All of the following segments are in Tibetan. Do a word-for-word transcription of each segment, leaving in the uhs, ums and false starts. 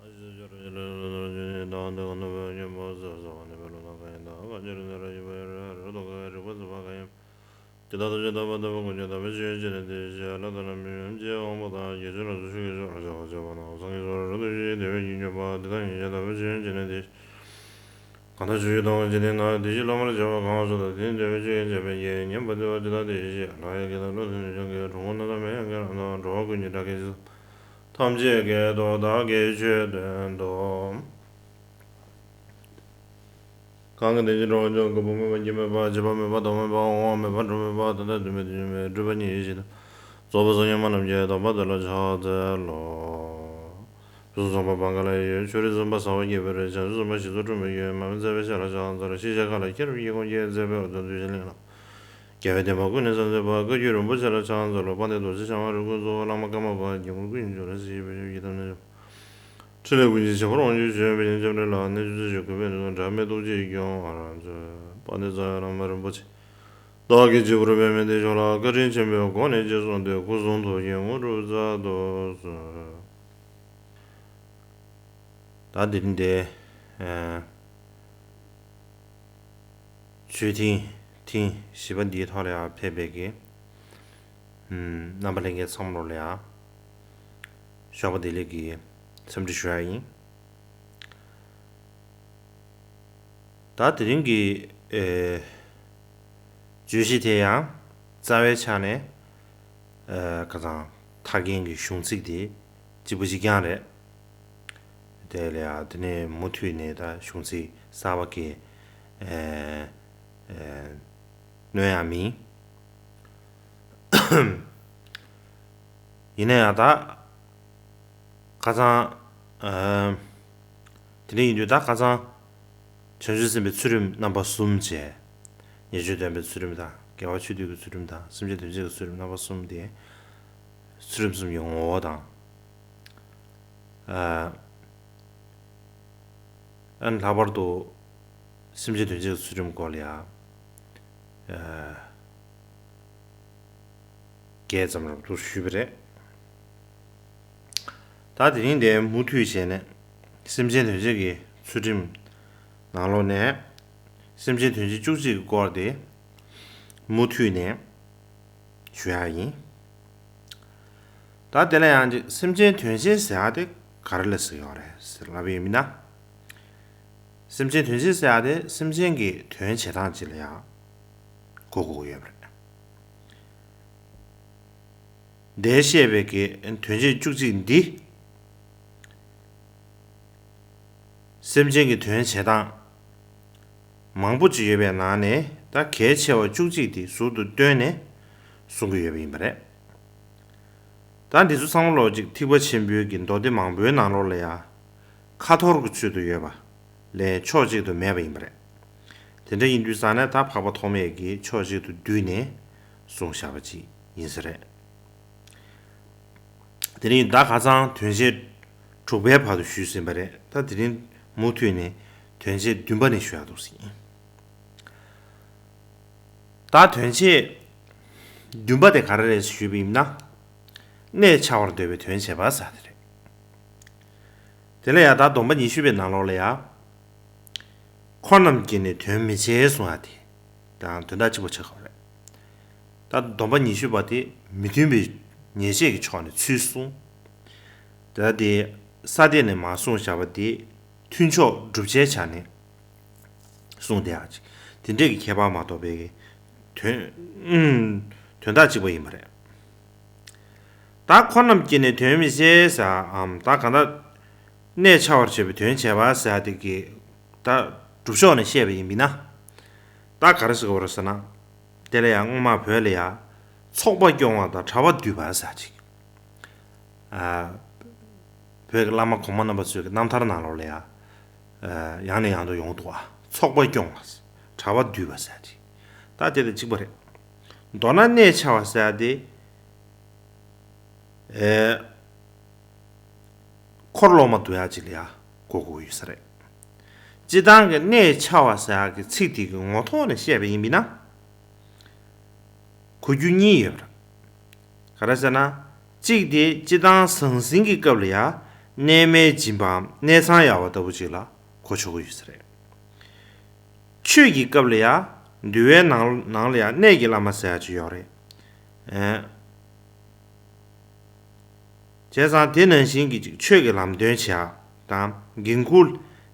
གང་ལྟར་ཆོས་ཀྱི་སྟོང་པ་འཇིག་རྟེན་ན། དེ་བཞིན་བླ་མ་དང་། དགེ་བསྙེན་པ་དེ་དག་ཉིད་བྱེད་པ་སྟེ། བསྔོ་བ་དང་རྒྱ་ཆེར་ལ་འདུ་ཤེས་ཀྱི་ཕྱིར་ལ་ཕྱག་འཚལ་ལོ། བཟང་གི་གཟུགས་ལ་འདུ་ཤེས་བྱེད་པའི་ཉེས་དམིགས་པ་དེ་དག་ཇི་ལྟར་དེ་བཞིན་བྱེད། ལྷ་ཡི་དགེ་དང་ཀླུ་དང་གྲུབ་པ་ནི་ཐམས་ཅད་ཀྱི་དོན་དུ་ཡི་དྭགས་ཀྱི་ལྷ་ལ་ཕྱག་འཚལ་ལོ། ཐམས་ཅད་ཀྱི་དོན་དུ་བདག་གིས་ཆོས་བསྟན་ཏོ། གང་གིས་དེ་བཞིན་འགྲོ་བ་ཀུན་སྐྱོབ་པ། འགོག་པ་མེད་པ། སྐྱེ་མེད་པ། འཆི་བ་མེད་པ། སྡུག་བསྔལ་མེད་པ། འོང་བ་མེད་པ། འགྲོ་བ་མེད་པ། ད་ལྟ་འདུན་མ་བྱེད་མེད་པ། སྒྲིབ་པ་ཉེས་ཞི་སྟོབས་རྫོགས་པའི་སངས་རྒྱས་སྨོན་ལམ་གྱི་སྟོན་པ་དེ་ལ་ཕྱག་འཚལ་ལོ། ཕུན་སུམ་ཚོགས་པ་བང་ག་ལ་ཡི་ཡུལ། ཕྱོགས་རིས་གསུམ་པ་ཟ་ཧོར་གྱི་བུ་རེད། བྱང་ཆུབ་སེམས་དཔའ་ཞི་འཚོ་སྒྲོལ་མའི་ཡུལ། མར་མེ་མཛད་པའི་ཞལ་ལ་ཕྱག་འཚལ་ལོ། ཤེས་བྱའི་མཁའ་ལ་ཁྱེར་བའི་དཀྱིལ་འཁོར་གྱིས་མཛེས་པའི་འོད་ཟེར་འདུ་ཤེས་གླིང་ལ། རྒྱལ་བའི་བསྟན་པ་ཀུན་ནས་གསལ་མཛད་པ། བཀའ་བརྒྱུད་རིན་པོ་ཆེ་ལ་ཕྱག་འཚལ་ལོ། དཔལ་ལྡན་རྡོ་རྗེ་འཆང་དབང་རིགས་ཀུན་གཙོ་བོ། བླ་མ་ཀརྨ་པ་དགེ་ལུགས་ཀུན་གྱི་ཇོ་ར་སྲས་བྱས་པའི་ཡུལ་གྱི་ཐམས་ཅད། ཕྲིན་ལས་ཀུན་གྱི་བྱེད་པོར་དབང་བསྒྱུར་བྱོན་པའི་ཞིང་སྐྱབས་གནས་ལ་གནས་ཆུང་ཅན་གུས་པས་འདུད་དོ། འབྲལ་མེད་སྟོབས་ཀྱིས་སྐྱོང་བར་མཛོད། དཔལ་ལྡན་རྩ་བའི་བླ་མ་རིན་པོ་ཆེ། བདག་གིས་གཅིག་པུར་པདྨའི་གདན་ཕྱོགས་ལ། བཀའ་དྲིན་ཆེན་པོའི་སྒོ་ནས་རྗེས་བཟུང་སྟེ། སྐུ་གསུང་ཐུགས་ཀྱི་དངོས་གྲུབ་སྩལ་དུ་གསོལ། ད་འདིར་འདི། ཨ། ཆོས་ཐེངས་ཐེངས་བཞི་པ་འདིའི་ཐོག་ལ་ཡང་ཕེབས་པའི་གི། ཨམ། རྣམ་པ་ལྷན་རྒྱས་ཚང་མ་ལོ་ལ་ཡང་ཞོགས་པ་བདེ་ལེགས་ཀྱི་འཚམས་འདྲི་ཞུ་ཡ་ཡིན། ད་དེ་རིང་གི། ཨེ། བརྗོད་གཞི་དེ་ཡང་རྩ་བའི་ཆ་ནས། ཨེ། ཁ་སང་ཐར་མཁན་གྱི་གཞུང་ཚིག་དེ་གཅིག་པ་གཅིག་རྐྱང་རེད། དེ་ལ་ཡང་དེ་ནས་མུ་མཐུད་ནས་ད་གཞུང་ཚིག་གསར་པ་གི། ཨེ། ཨེ། སྣོན་ཡ་མིན། ཡིན་ན་ཡང་ད་ཁ་སང་། ཨ། དེ་འདྲ་ཡིན་དུས་ད་ཁ་སང་། བྱང་ཆུབ་སེམས་དཔའི་ཚུལ་ཁྲིམས་རྣམ་པ་གསུམ་བྱས། ཉེས་སྤྱོད་སྡོམ་པའི་ཚུལ་ཁྲིམས་དང་། དགེ་བ་ཆོས་སྡུད་ཀྱི་ཚུལ་ཁྲིམས་དང་། སེམས་ཅན་དོན་བྱེད་ཀྱི་ཚུལ་ཁྲིམས་རྣམ་པ་གསུམ་དེ། ཚུལ་ཁྲིམས་གསུམ་གྱི་ངོ་བོ་དང་། ཨ། ཨ་ནི་ལྷག་པར་དུ་སེམས་ཅན་དོན་བྱེད་ཀྱི་ཚུལ་ཁྲིམས་སྐོར་ལ་ཡང་། ཨ། བརྒྱད་ཙམ་རབ་ཏུ་ཞུས་པ་རེད། ད་དེ་རིང་འདིར་མུ་མཐུད་བྱས་ནས་སེམས་ཅན་དོན་བྱེད་ཀྱི་ཚུལ་ཁྲིམས་ནང་ལོགས་ནས་སེམས་ཅན་དོན་བྱེད་བཅུ་གཅིག་གི་སྐོར་དེ་མུ་མཐུད་ནས་ཞུ་ཡ་ཡིན། ད་དེ་ལ་ཡང་ཅིག་སེམས་ཅན་དོན་བྱེད་ཟེར་ཡ་དེ་ག་རེ་ལ་ཟེར་ཡོད་རེད་ཟེར་ལབ་པ་ཡིན་ན། སེམས་ཅན་དོན་བྱེད་ཟེར་ཡ་དེ་སེམས་ཅན་གྱི་དོན་བྱེད་སྟངས་ཅིག་ལ་ཡང་གོ་དགོས་ཀྱི་ཡོད་པ་རེད། འདིར་བཤད་པའི་གི་དོན་བྱེད་བཅུ་གཅིག་འདི། སེམས་ཅན་གྱི་དོན་བྱེད་སྟངས་མང་པོ་ཅིག་ཡོད་པའི་ནང་ནས་ད་གལ་ཆེ་བ་བཅུ་གཅིག་འདི་ཟུར་དུ་བཏོན་ནས་གསུང་གི་ཡོད་པ་ཡིན་པ་རེད། ད་འདི་ཚོ་ཚང་མ་ལོག་ཅིག་ཐེག་པ་ཆེན་པོའི་གི་མདོ་སྡེ་མང་པོའི་ནང་ལོགས་ལ་ཡང་ཁ་ཐོར་གྱི་ཚུལ་དུ་ཡོད་པ་ལས་ཕྱོགས་གཅིག་ཏུ་མེད་པ་ཡིན་པ་རེད། དེ་འདྲ་ཡིན་དུས་ཙང་ནས་ད་འཕགས་པ་ཐོགས་མེད་ཀྱིས་ཕྱོགས་གཅིག་ཏུ་བསྡུས་ནས་གསུངས་བཞག་པ་ཅིག་ཡིན་ས་རེད། དེ་རིང་ད་ཁ་སང་དོན་བྱེད་དྲུག་པའི་བར་དུ་ཞུས་ཟིན་པ་རེད། ད་དེ་རིང་མུ་མཐུད་ནས་དོན་བྱེད་བདུན་པ་ནས་ཞུ་ཡག་འདུག་ཟིན། ད་དོན་བྱེད་བདུན་པ་དེ་ག་རེ་རེད་ཞུས་པ་ཡིན་ན། གནས་འཆའ་བར་འདོད་པའི་དོན་བྱེད་པ་ཟེར་དེ་རེད། དེ་ལ་ཡང་ད་སྡོམ་པ་ཉི་ཤུ་པའི་ནང་ལོགས་ལ་ཡང་། འཁོར་རྣམས་ཀྱིས་ནི་དོན་མི་བྱེད་གསུང་ཡ་དེ། དང་དོན་དག་གཅིག་པ་ཆགས་ཀྱི་རེད། ད་སྡོམ་པ་ཉི་ཤུ་པ་དེ་མི་མཐུན་པའི་ཉེས་བྱས་ཀྱི་ཕྱོགས་ནས་ཚུལ་གསུངས། ད་དེ་ས་སྡེ་ནས་མར་གསུངས་བཞག་པ་དེ་མཐུན་ཕྱོགས་བསྒྲུབ་བྱའི་ཆ་ནས་གསུངས་བསྡད་ཡ་ཅིག་དེ་འདྲས་ཀྱི་ཁྱད་པར་མ་གཏོགས་པའི་དོན་དོན་དག་གཅིག་པ་ཡིན་པ་རེད། ད་འཁོར་རྣམས་ཀྱིས་ནི་དོན་མི་བྱེད་ཟེར་བའམ། ད་གང་ལྟར་གནས་འཆའ་བར་བྱེད་པའི་དོན་བྱེད་པ་ཟེར་ཡ་དེ་གི་ད་སྒྲུབ་ཕྱོགས་ནས་བཤད་པ་ཡིན་པས་ན། ད་ག་རེ་ཟེར་དགོས་རེད་ཟེར་ན། དེ་ལ་ཡང་སྔོན་མ་བོད་ལ་ཡང་ཚོགས་པ་སྐྱོང་བ་དང་གྲྭ་པ་འདུས་པ་ཟེར་ཅིག་ཨ། བོད་ཀྱི་བླ་མ་གོང་མ་རྣམ་པ་ཚོའི་གི་རྣམ་ཐར་ནང་ལོགས་ལ་ཡང་། ཨ། ཡང་ནས་ཡང་དུ་ཡོང་འདུག་ཨ། ཚོགས་པ་སྐྱོང་བ། གྲྭ་པ་འདུས་པ་ཟེར་ཅིག་ད་དེ་དང་གཅིག་པ་རེད། མདོར་ན་གནས་འཆའ་བ་ཟེར་ཡ་དེ། ཨེ། འཁོར་སློབ་མ་འདུ་ཡག་ཅིག་ལ་ཡ་གོ་དགོས་ཡོད་ས་རེད། སྤྱིར་བཏང་གི་གནས་འཆའ་བ་ཟེར་ཡག་གི་ཚིག་དེ་གི་ངོ་ཐོག་ནས་བཤད་པ་ཡིན་པས་ན། གོ་རྒྱུ་གཉིས་ཡོད་པ་རེད། ག་རེ་ཟེར་ན། གཅིག་དེ་སྤྱིར་བཏང་ཟང་ཟིང་གི་སྐབས་ལ་ཡ། གནས་མལ་སྦྱིན་པའམ་གནས་ཚང་གཡར་བ་ལྟ་བུ་ཅིག་ལ་གོ་ཆོག་གི་ཡོད་ས་རེད། ཆོས་ཀྱི་སྐབས་ལ་ཡང་འདུལ་བའི་ནང་ནང་ལ་ཡང་གནས་ཀྱི་བླ་མ་ཟེར་ཡག་ཅིག་ཡོད་རེད། ཨེ། བྱས་ཙང་དེ་ནང་བཞིན་གྱི་ཅིག་ཆོས་ཀྱི་ལམ་སྟོན་བྱེད་ཡག་དང་འགན་ཁུར་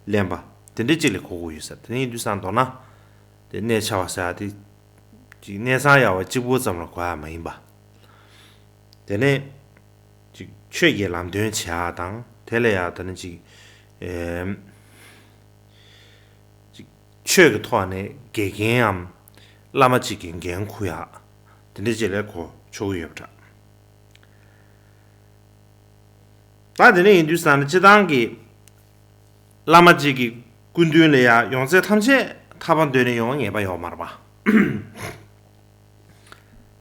ལེན་པ་དེ་འདྲ་ཅིག་ལ་གོ་དགོས་ཡོད་ས། དེ་ནས་ཡིན་དུས་ཙང་མདོར་ན་དེ་གནས་འཆའ་བ་ཟེར་ཡག་དེ་ཅིག་གནས་ཚང་གཡར་བ་གཅིག་པུ་ཙམ་ལ་གོ་ཡག་མ་ཡིན་པ། དེ་ནས་ཅིག་ཆོས་ཀྱི་ལམ་སྟོན་བྱེད་ཡག་དང་དེ་ལ་ཡང་ད་ནི་ཅིག་ཨེམ། ཅིག་ཆོས་ཀྱི་ཐོག་ནས་དགེ་རྒན་ནམ་བླ་མ་ཅིག་གི་འགན་འཁུར་ཡག་དེ་འདྲ་ཅིག་ལ་གོ་ཆོག་གི་ཡོད་པ་འདྲ། ད་དེ་འདྲ་ཡིན་དུས་ཙང་ནས་སྤྱིར་བཏང་གི་བླ་མ་ཅིག་གི་སྐུ་མདུན་ལ་ཡང་ཡོངས་ཚད་ཐམས་ཅད་ཐར་པ་འདོད་ནས་ཡོང་བ་ངེས་པ་ཡོད་མ་རེད་པ།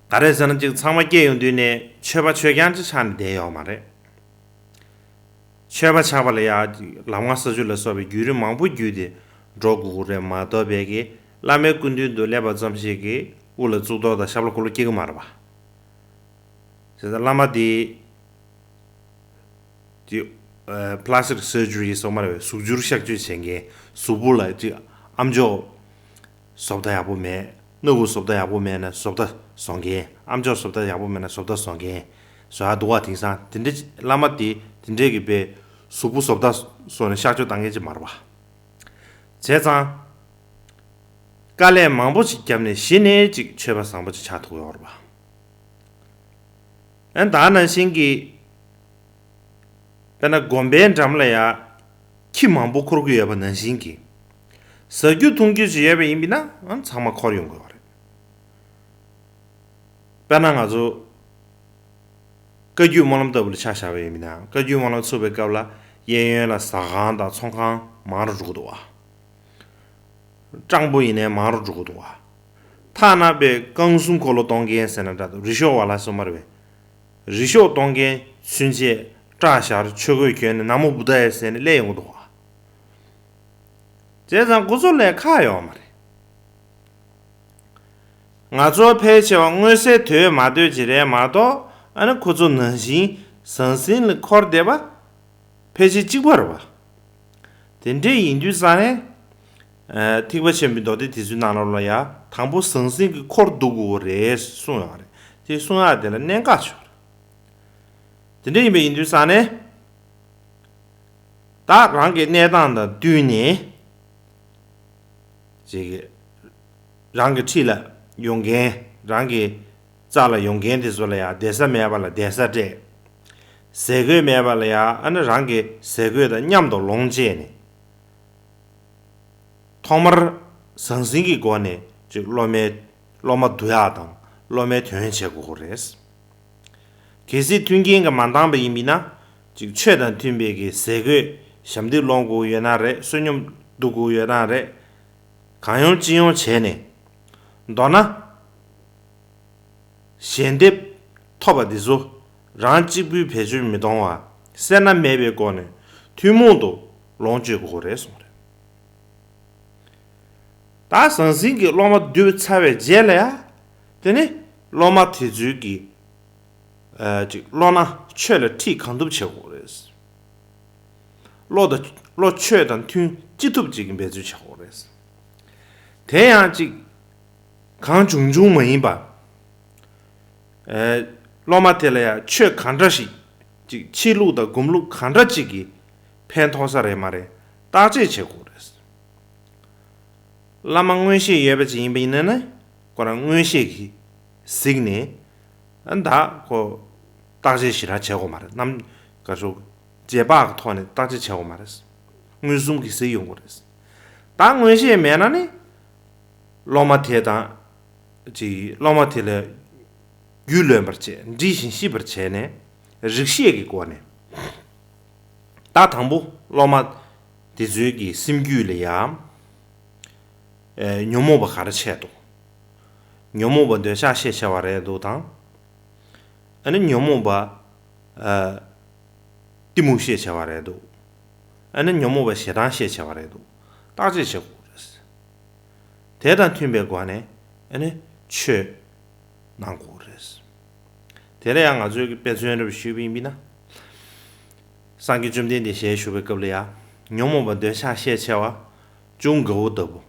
ག་རེ་ཟེར་ན་ཅིག་ཚང་མ་སྐྱེས་ཡོང་དུས་ནས་ཆོས་པ་ཆོས་རྐྱང་ཅིག་ཆགས་ནས་བསྡད་ཡོད་མ་རེད། ཆོས་པ་ཆགས་པ་ལ་ཡང་ལམ་ལྔ་ས་བཅུ་ལ་སོགས་པའི་བརྒྱུད་རིམ་མང་པོ་བརྒྱུད་དེ་འགྲོ་དགོས་ཀྱི་རེད་མ་གཏོགས་པའི་གི་བླ་མའི་སྐུ་མདུན་དུ་སླེབས་པ་ཙམ་ཞིག་གིས་དབུ་ལ་གཙུག་ཏོར་དང་ཞབས་ལ་འཁོར་ལོ་སྐྱེ་གི་མ་རེད་པ། བྱས་ཙང་བླ་མ་དེ་དེ་plastic surgery སོགས་མ་རེད་པས། གཟུགས་བསྒྱུར་གཤག་བཅོས་བྱེད་མཁན། གཟུགས་པོ་ལ་ཅིག་ཨམ་ཅོག་བཟོ་ལྟ་ཡག་པོ་མེད། སྣ་ཁུག་བཟོ་ལྟ་ཡག་པོ་མེད་ན་བཟོ་ལྟ་བཟོ་མཁན། ཨམ་ཅོག་བཟོ་ལྟ་ཡག་པོ་མེད་ན་བཟོ་ལྟ་བཟོ་མཁན་བཟོ་ཡག་འདུག་པ། དེང་སང་དེ་འདྲ་བླ་མ་དེ་དེ་འདྲའི་གི་དཔེ་གཟུགས་པོ་བཟོ་ལྟ་བཟོ་ནས་གཤག་བཅོས་བཏང་མཁན་ཅིག་མ་རེད་པ། བྱས་ཙང་དཀའ་ལས་མང་པོ་ཞིག་བརྒྱབ་ནས་གཞི་ནས་ཅིག་ཆོས་པ་བཟང་པོ་ཅིག་ཆགས་ཐུབ་ཡོད་རེད་པ། ཨན་ད་ནང་བཞིན་གྱི་དཔེར་ན་དགོན་པའི་འགྲམ་ལ་ཡ་ཁྱི་མང་པོ་འཁོར་གྱི་ཡོད་པ་ནང་བཞིན་གྱི་ཟ་རྒྱུ་འཐུང་རྒྱུ་ཅིག་ཡོད་པ་ཡིན་པ་ན་ཨང་ཚང་མ་འཁོར་ཡོང་གི་ཡོད་རེད། དཔེར་ན་ང་ཚོ་བཀའ་བརྒྱུད་སྨོན་ལམ་ལྟ་བུ་ལ་ཆ་བཞག་པ་ཡིན་པ་ན་བཀའ་བརྒྱུད་སྨོན་ལམ་ཚུགས་པའི་སྐབས་ལ་གཡས་གཡོན་ལ་ཟ་ཁང་དང་ཚོང་ཁང་མང་རུ་འགྲོ་གི་འདུག་བ། སྤྲང་པོ་ཡིན་ནའི་མང་རུ་འགྲོ་གི་འདུག་བ། ཐ་ན་པའི་རྐང་གསུམ་འཁོར་ལོ་གཏོང་མཁན་ཟེར་ན་འདྲ་འདུག་རི་ཤོག་བ་ལ་སོགས་མ་རེད་པས། རི་ཤོག་གཏོང་མཁན་ཚུན་ཆད་སྐྲ་བཞར་ཆོས་གོས་གྱོན་ནས་ན་མོ་བུདྡྷ་ཡེ་ཟེར་ནས་སླེབས་ཡོང་གི་འདུག་བ། བྱས་ཙང་ཁོ་ཚོ་ལས་ཁག་ཡོད་མ་རེད། ང་ཚོ་ཕལ་ཆེ་བ་མངོན་གསལ་དོད་མ་དོད་ཅིག་རེད་མ་གཏོགས་ཨ་ནི་ཁོ་ཚོ་ནང་བཞིན་ཟང་ཟིང་ལ་འཁོར་བསྡད་པ་ཕལ་ཆེར་གཅིག་པ་རེད་པ། དེ་འདྲ་ཡིན་དུས་ཙང་ནས་ཨ་ཐེག་པ་ཆེན་པོའི་མདོ་སྡེ་དེ་ཚོའི་ནང་ལོགས་ལ་ཡ་དང་པོ་ཟང་ཟིང་གི་འཁོར་འདུག་དགོས་རེད་གསུངས་ཡོད་རེད། དེ་གསུང་ཡག་དེ་ལ་གནད་འགག་ཆེ་བ་རེད། དེ་འདྲ་ཡིན་པ་ཡིན་དུས་ཙང་ནས་ད་རང་གི་གནས་སྟངས་དང་བསྟུན་ནས་ཅིག་རང་གི་འཁྲིས་ལ་ཡོང་མཁན། རང་གི་རྩ་ལ་ཡོང་མཁན་དེ་ཚོ་ལ་ཡང་བསྡད་ས་མེད་པ་ལ་བསྡད་ས་སྤྲད། ཟས་གོས་མེད་པ་ལ་ཡང་ཨ་ནི་རང་གི་ཟས་གོས་དང་མཉམ་དུ་ལོངས་སྤྱད་ནས། ཐོག་མར་ཟང་ཟིང་གི་སྒོ་ནས་ཅིག་སློབ་མའི་སློབ་མ་བསྡུ་ཡག་དང་སློབ་མའི་དོན་བྱེད་དགོས་ཀྱི་རེད། གལ་སྲིད་མཐུན་རྐྱེན་གྱིས་མ་འདང་པ་ཡིན་པ་ཡིན་ན་ཅིག་ཆོས་དང་མཐུན་པའི་གི་ཟས་གོས་ཞབས་འདེགས་སློང་དགོས་ཡོད་ན་རེད། བསོད་སྙོམས་བསྡུ་དགོས་ཡོད་ན་རེད། གང་ཡོང་ཅི་ཡོང་བྱས་ནས། མདོར་ན། ཞལ་འདེབས་ཐོབ་པ་འདི་ཚོ་རང་གཅིག་པུས་བེད་སྤྱོད་མི་གཏོང་བར་སེར་སྣ་མེད་པའི་སྒོ་ནས་ཐུན་མོང་དུ་ལོངས་སྤྱོད་དགོས་རེད་གསུངས་རེད། ད་ཟང་ཟིང་གི་སློབ་མ་བསྡུས་ཚར་བའི་རྗེས་ལ་ཡ། དེ་ནི་སློབ་མ་དེ་ཚོའི་གི་ཨ་ཅིག་བློ་སྣ་ཆོས་ལ་ཁྲིད་གང་ཐུབ་བྱེད་དགོས་རེད། བློ་དང་བློ་ཆོས་དང་མཐུན་ཅི་ཐུབ་ཅིག་གི་འབད་རྩོལ་བྱེད་དགོས་རེད། དེ་ཡང་ཅིག་གང་བྱུང་བྱུང་མ་ཡིན་པ། ཨེ། སློབ་མ་དེ་ལ་ཡང་ཆོས་གང་འདྲ་ཞིག་ཅིག་ཆོས་ལུགས་དང་སྒོམ་ལུགས་གང་འདྲ་ཅིག་གིས་ཕན་ཐོགས་ས་རེད་མ་རེད་བརྟག་དཔྱད་བྱེད་དགོས་རེད། བླ་མ་མངོན་ཤེས་ཡོད་པ་ཅིག་ཡིན་པ་ཡིན་ན་ནི་ཁོ་རང་མངོན་ཤེས་ཀྱིས་གཟིགས་ནས་ཨ་ད་ཁོ་བརྟག་དཔྱད་ཞེ་དྲག་བྱེད་དགོས་མ་རེད། ནམ་ག་ཚོད་རྗེས་དཔག་གི་ཐོག་ནས་བརྟག་དཔྱད་བྱེད་དགོས་མ་རེད། མངོན་སུམ་གྱིས་གཟིགས་ཡོང་དགོས་རེད། ད་མངོན་ཤེས་མེད་ན་ནི་སློབ་མ་དེ་དང་ཅིག་སློབ་མ་དེ་ལ་རྒྱུས་ལོན་པར་བྱས། འདྲིས་ཤིང་ཤེས་པར་བྱས་ནས་རིགས་ཤེས་ཀྱི་སྒོ་ནས་ད་དང་པོ་སློབ་མ་དེ་ཚོའི་གི་སེམས་རྒྱུད་ལ་ཡང་ཨེ་ཉོན་མོངས་པ་ག་རེ་བྱས་འདུག་ཉོན་མོངས་པ་འདོད་ཆགས་ཤས་ཆེ་བ་རེད་འདུག་དང་། ཨ་ནི་ཉོན་མོངས་པ་ཨ་གཏི་མུག་ཤས་ཆེ་བ་རེད་འདུག་ཨ་ནི་ཉོན་མོངས་པ་ཞེ་སྡང་ཤས་ཆེ་བ་རེད་འདུག་བརྟག་དཔྱད་བྱེད་དགོས་རེད། དེ་དང་མཐུན་པའི་སྒོ་ནས་ཨ་ནི་ཆོས་གནང་དགོས་རེད། དེ་ལ་ཡང་ང་ཚོའི་གི་དཔེ་མཚོན་རེ་ཞུས་པ་ཡིན་པ་ན། སངས་རྒྱས་བཅོམ་ལྡན་འདས་ཞལ་བཞུགས་པའི་སྐབས་ལ་ཡང་། ཉོན་མོངས་པ་འདོད་ཆགས་ཤས་ཆེ་བ། ཅུང་དགའ་བོ་ལྟ་བུ།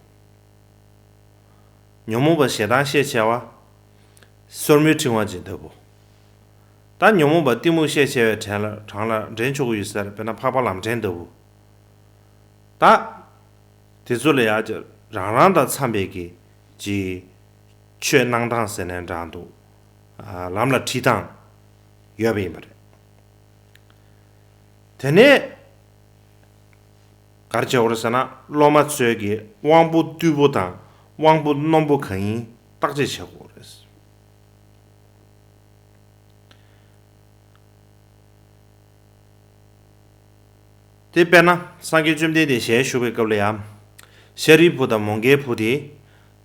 ཉོན་མོངས་པ་ཞེ་སྡང་ཤས་ཆེ་བ། སོར་མོའི་ཕྲེང་བ་ཅན་ལྟ་བུ། ད་ཉོན་མོངས་པ་གཏི་མུག་ཤས་ཆེ་བའི་གྲས་ལ་གྲངས་ལ་འདྲེན་ཆོག་གི་ཡོད་ས་རེད། དཔེར་ན་འཕགས་པ་ལམ་འདྲེན་ལྟ་བུ། ད་དེ་ཚོ་ལ་ཡང་རང་རང་དང་འཚམ་པའི་གི་ཅིག་ཆོས་གནང་སྟངས་ཟེར་ནའང་འདྲ་འདུག་ཨ། ལམ་ལ་ཁྲིད་སྟངས་ཡོད་པ་ཡིན་པ་རེད། དེ་ནས་ག་རེ་བྱེད་དགོས་རེད་ཟེར་ན། སློབ་མ་ཚོས་ཀྱི་དབང་པོ་རྟུལ་པོ་དང་དབང་པོ་རྣོན་པོ་གང་ཡིན་བརྟག་དཔྱད་བྱེད་དགོས་རེད། དེ་དཔེར་ན་སངས་རྒྱས་བཅོམ་ལྡན་འདས་ཞལ་བཞུགས་པའི་སྐབས་ལ་ཡང་། ཤཱ་རིའི་བུ་དང་མོའུ་འགལ་བུ་དེ་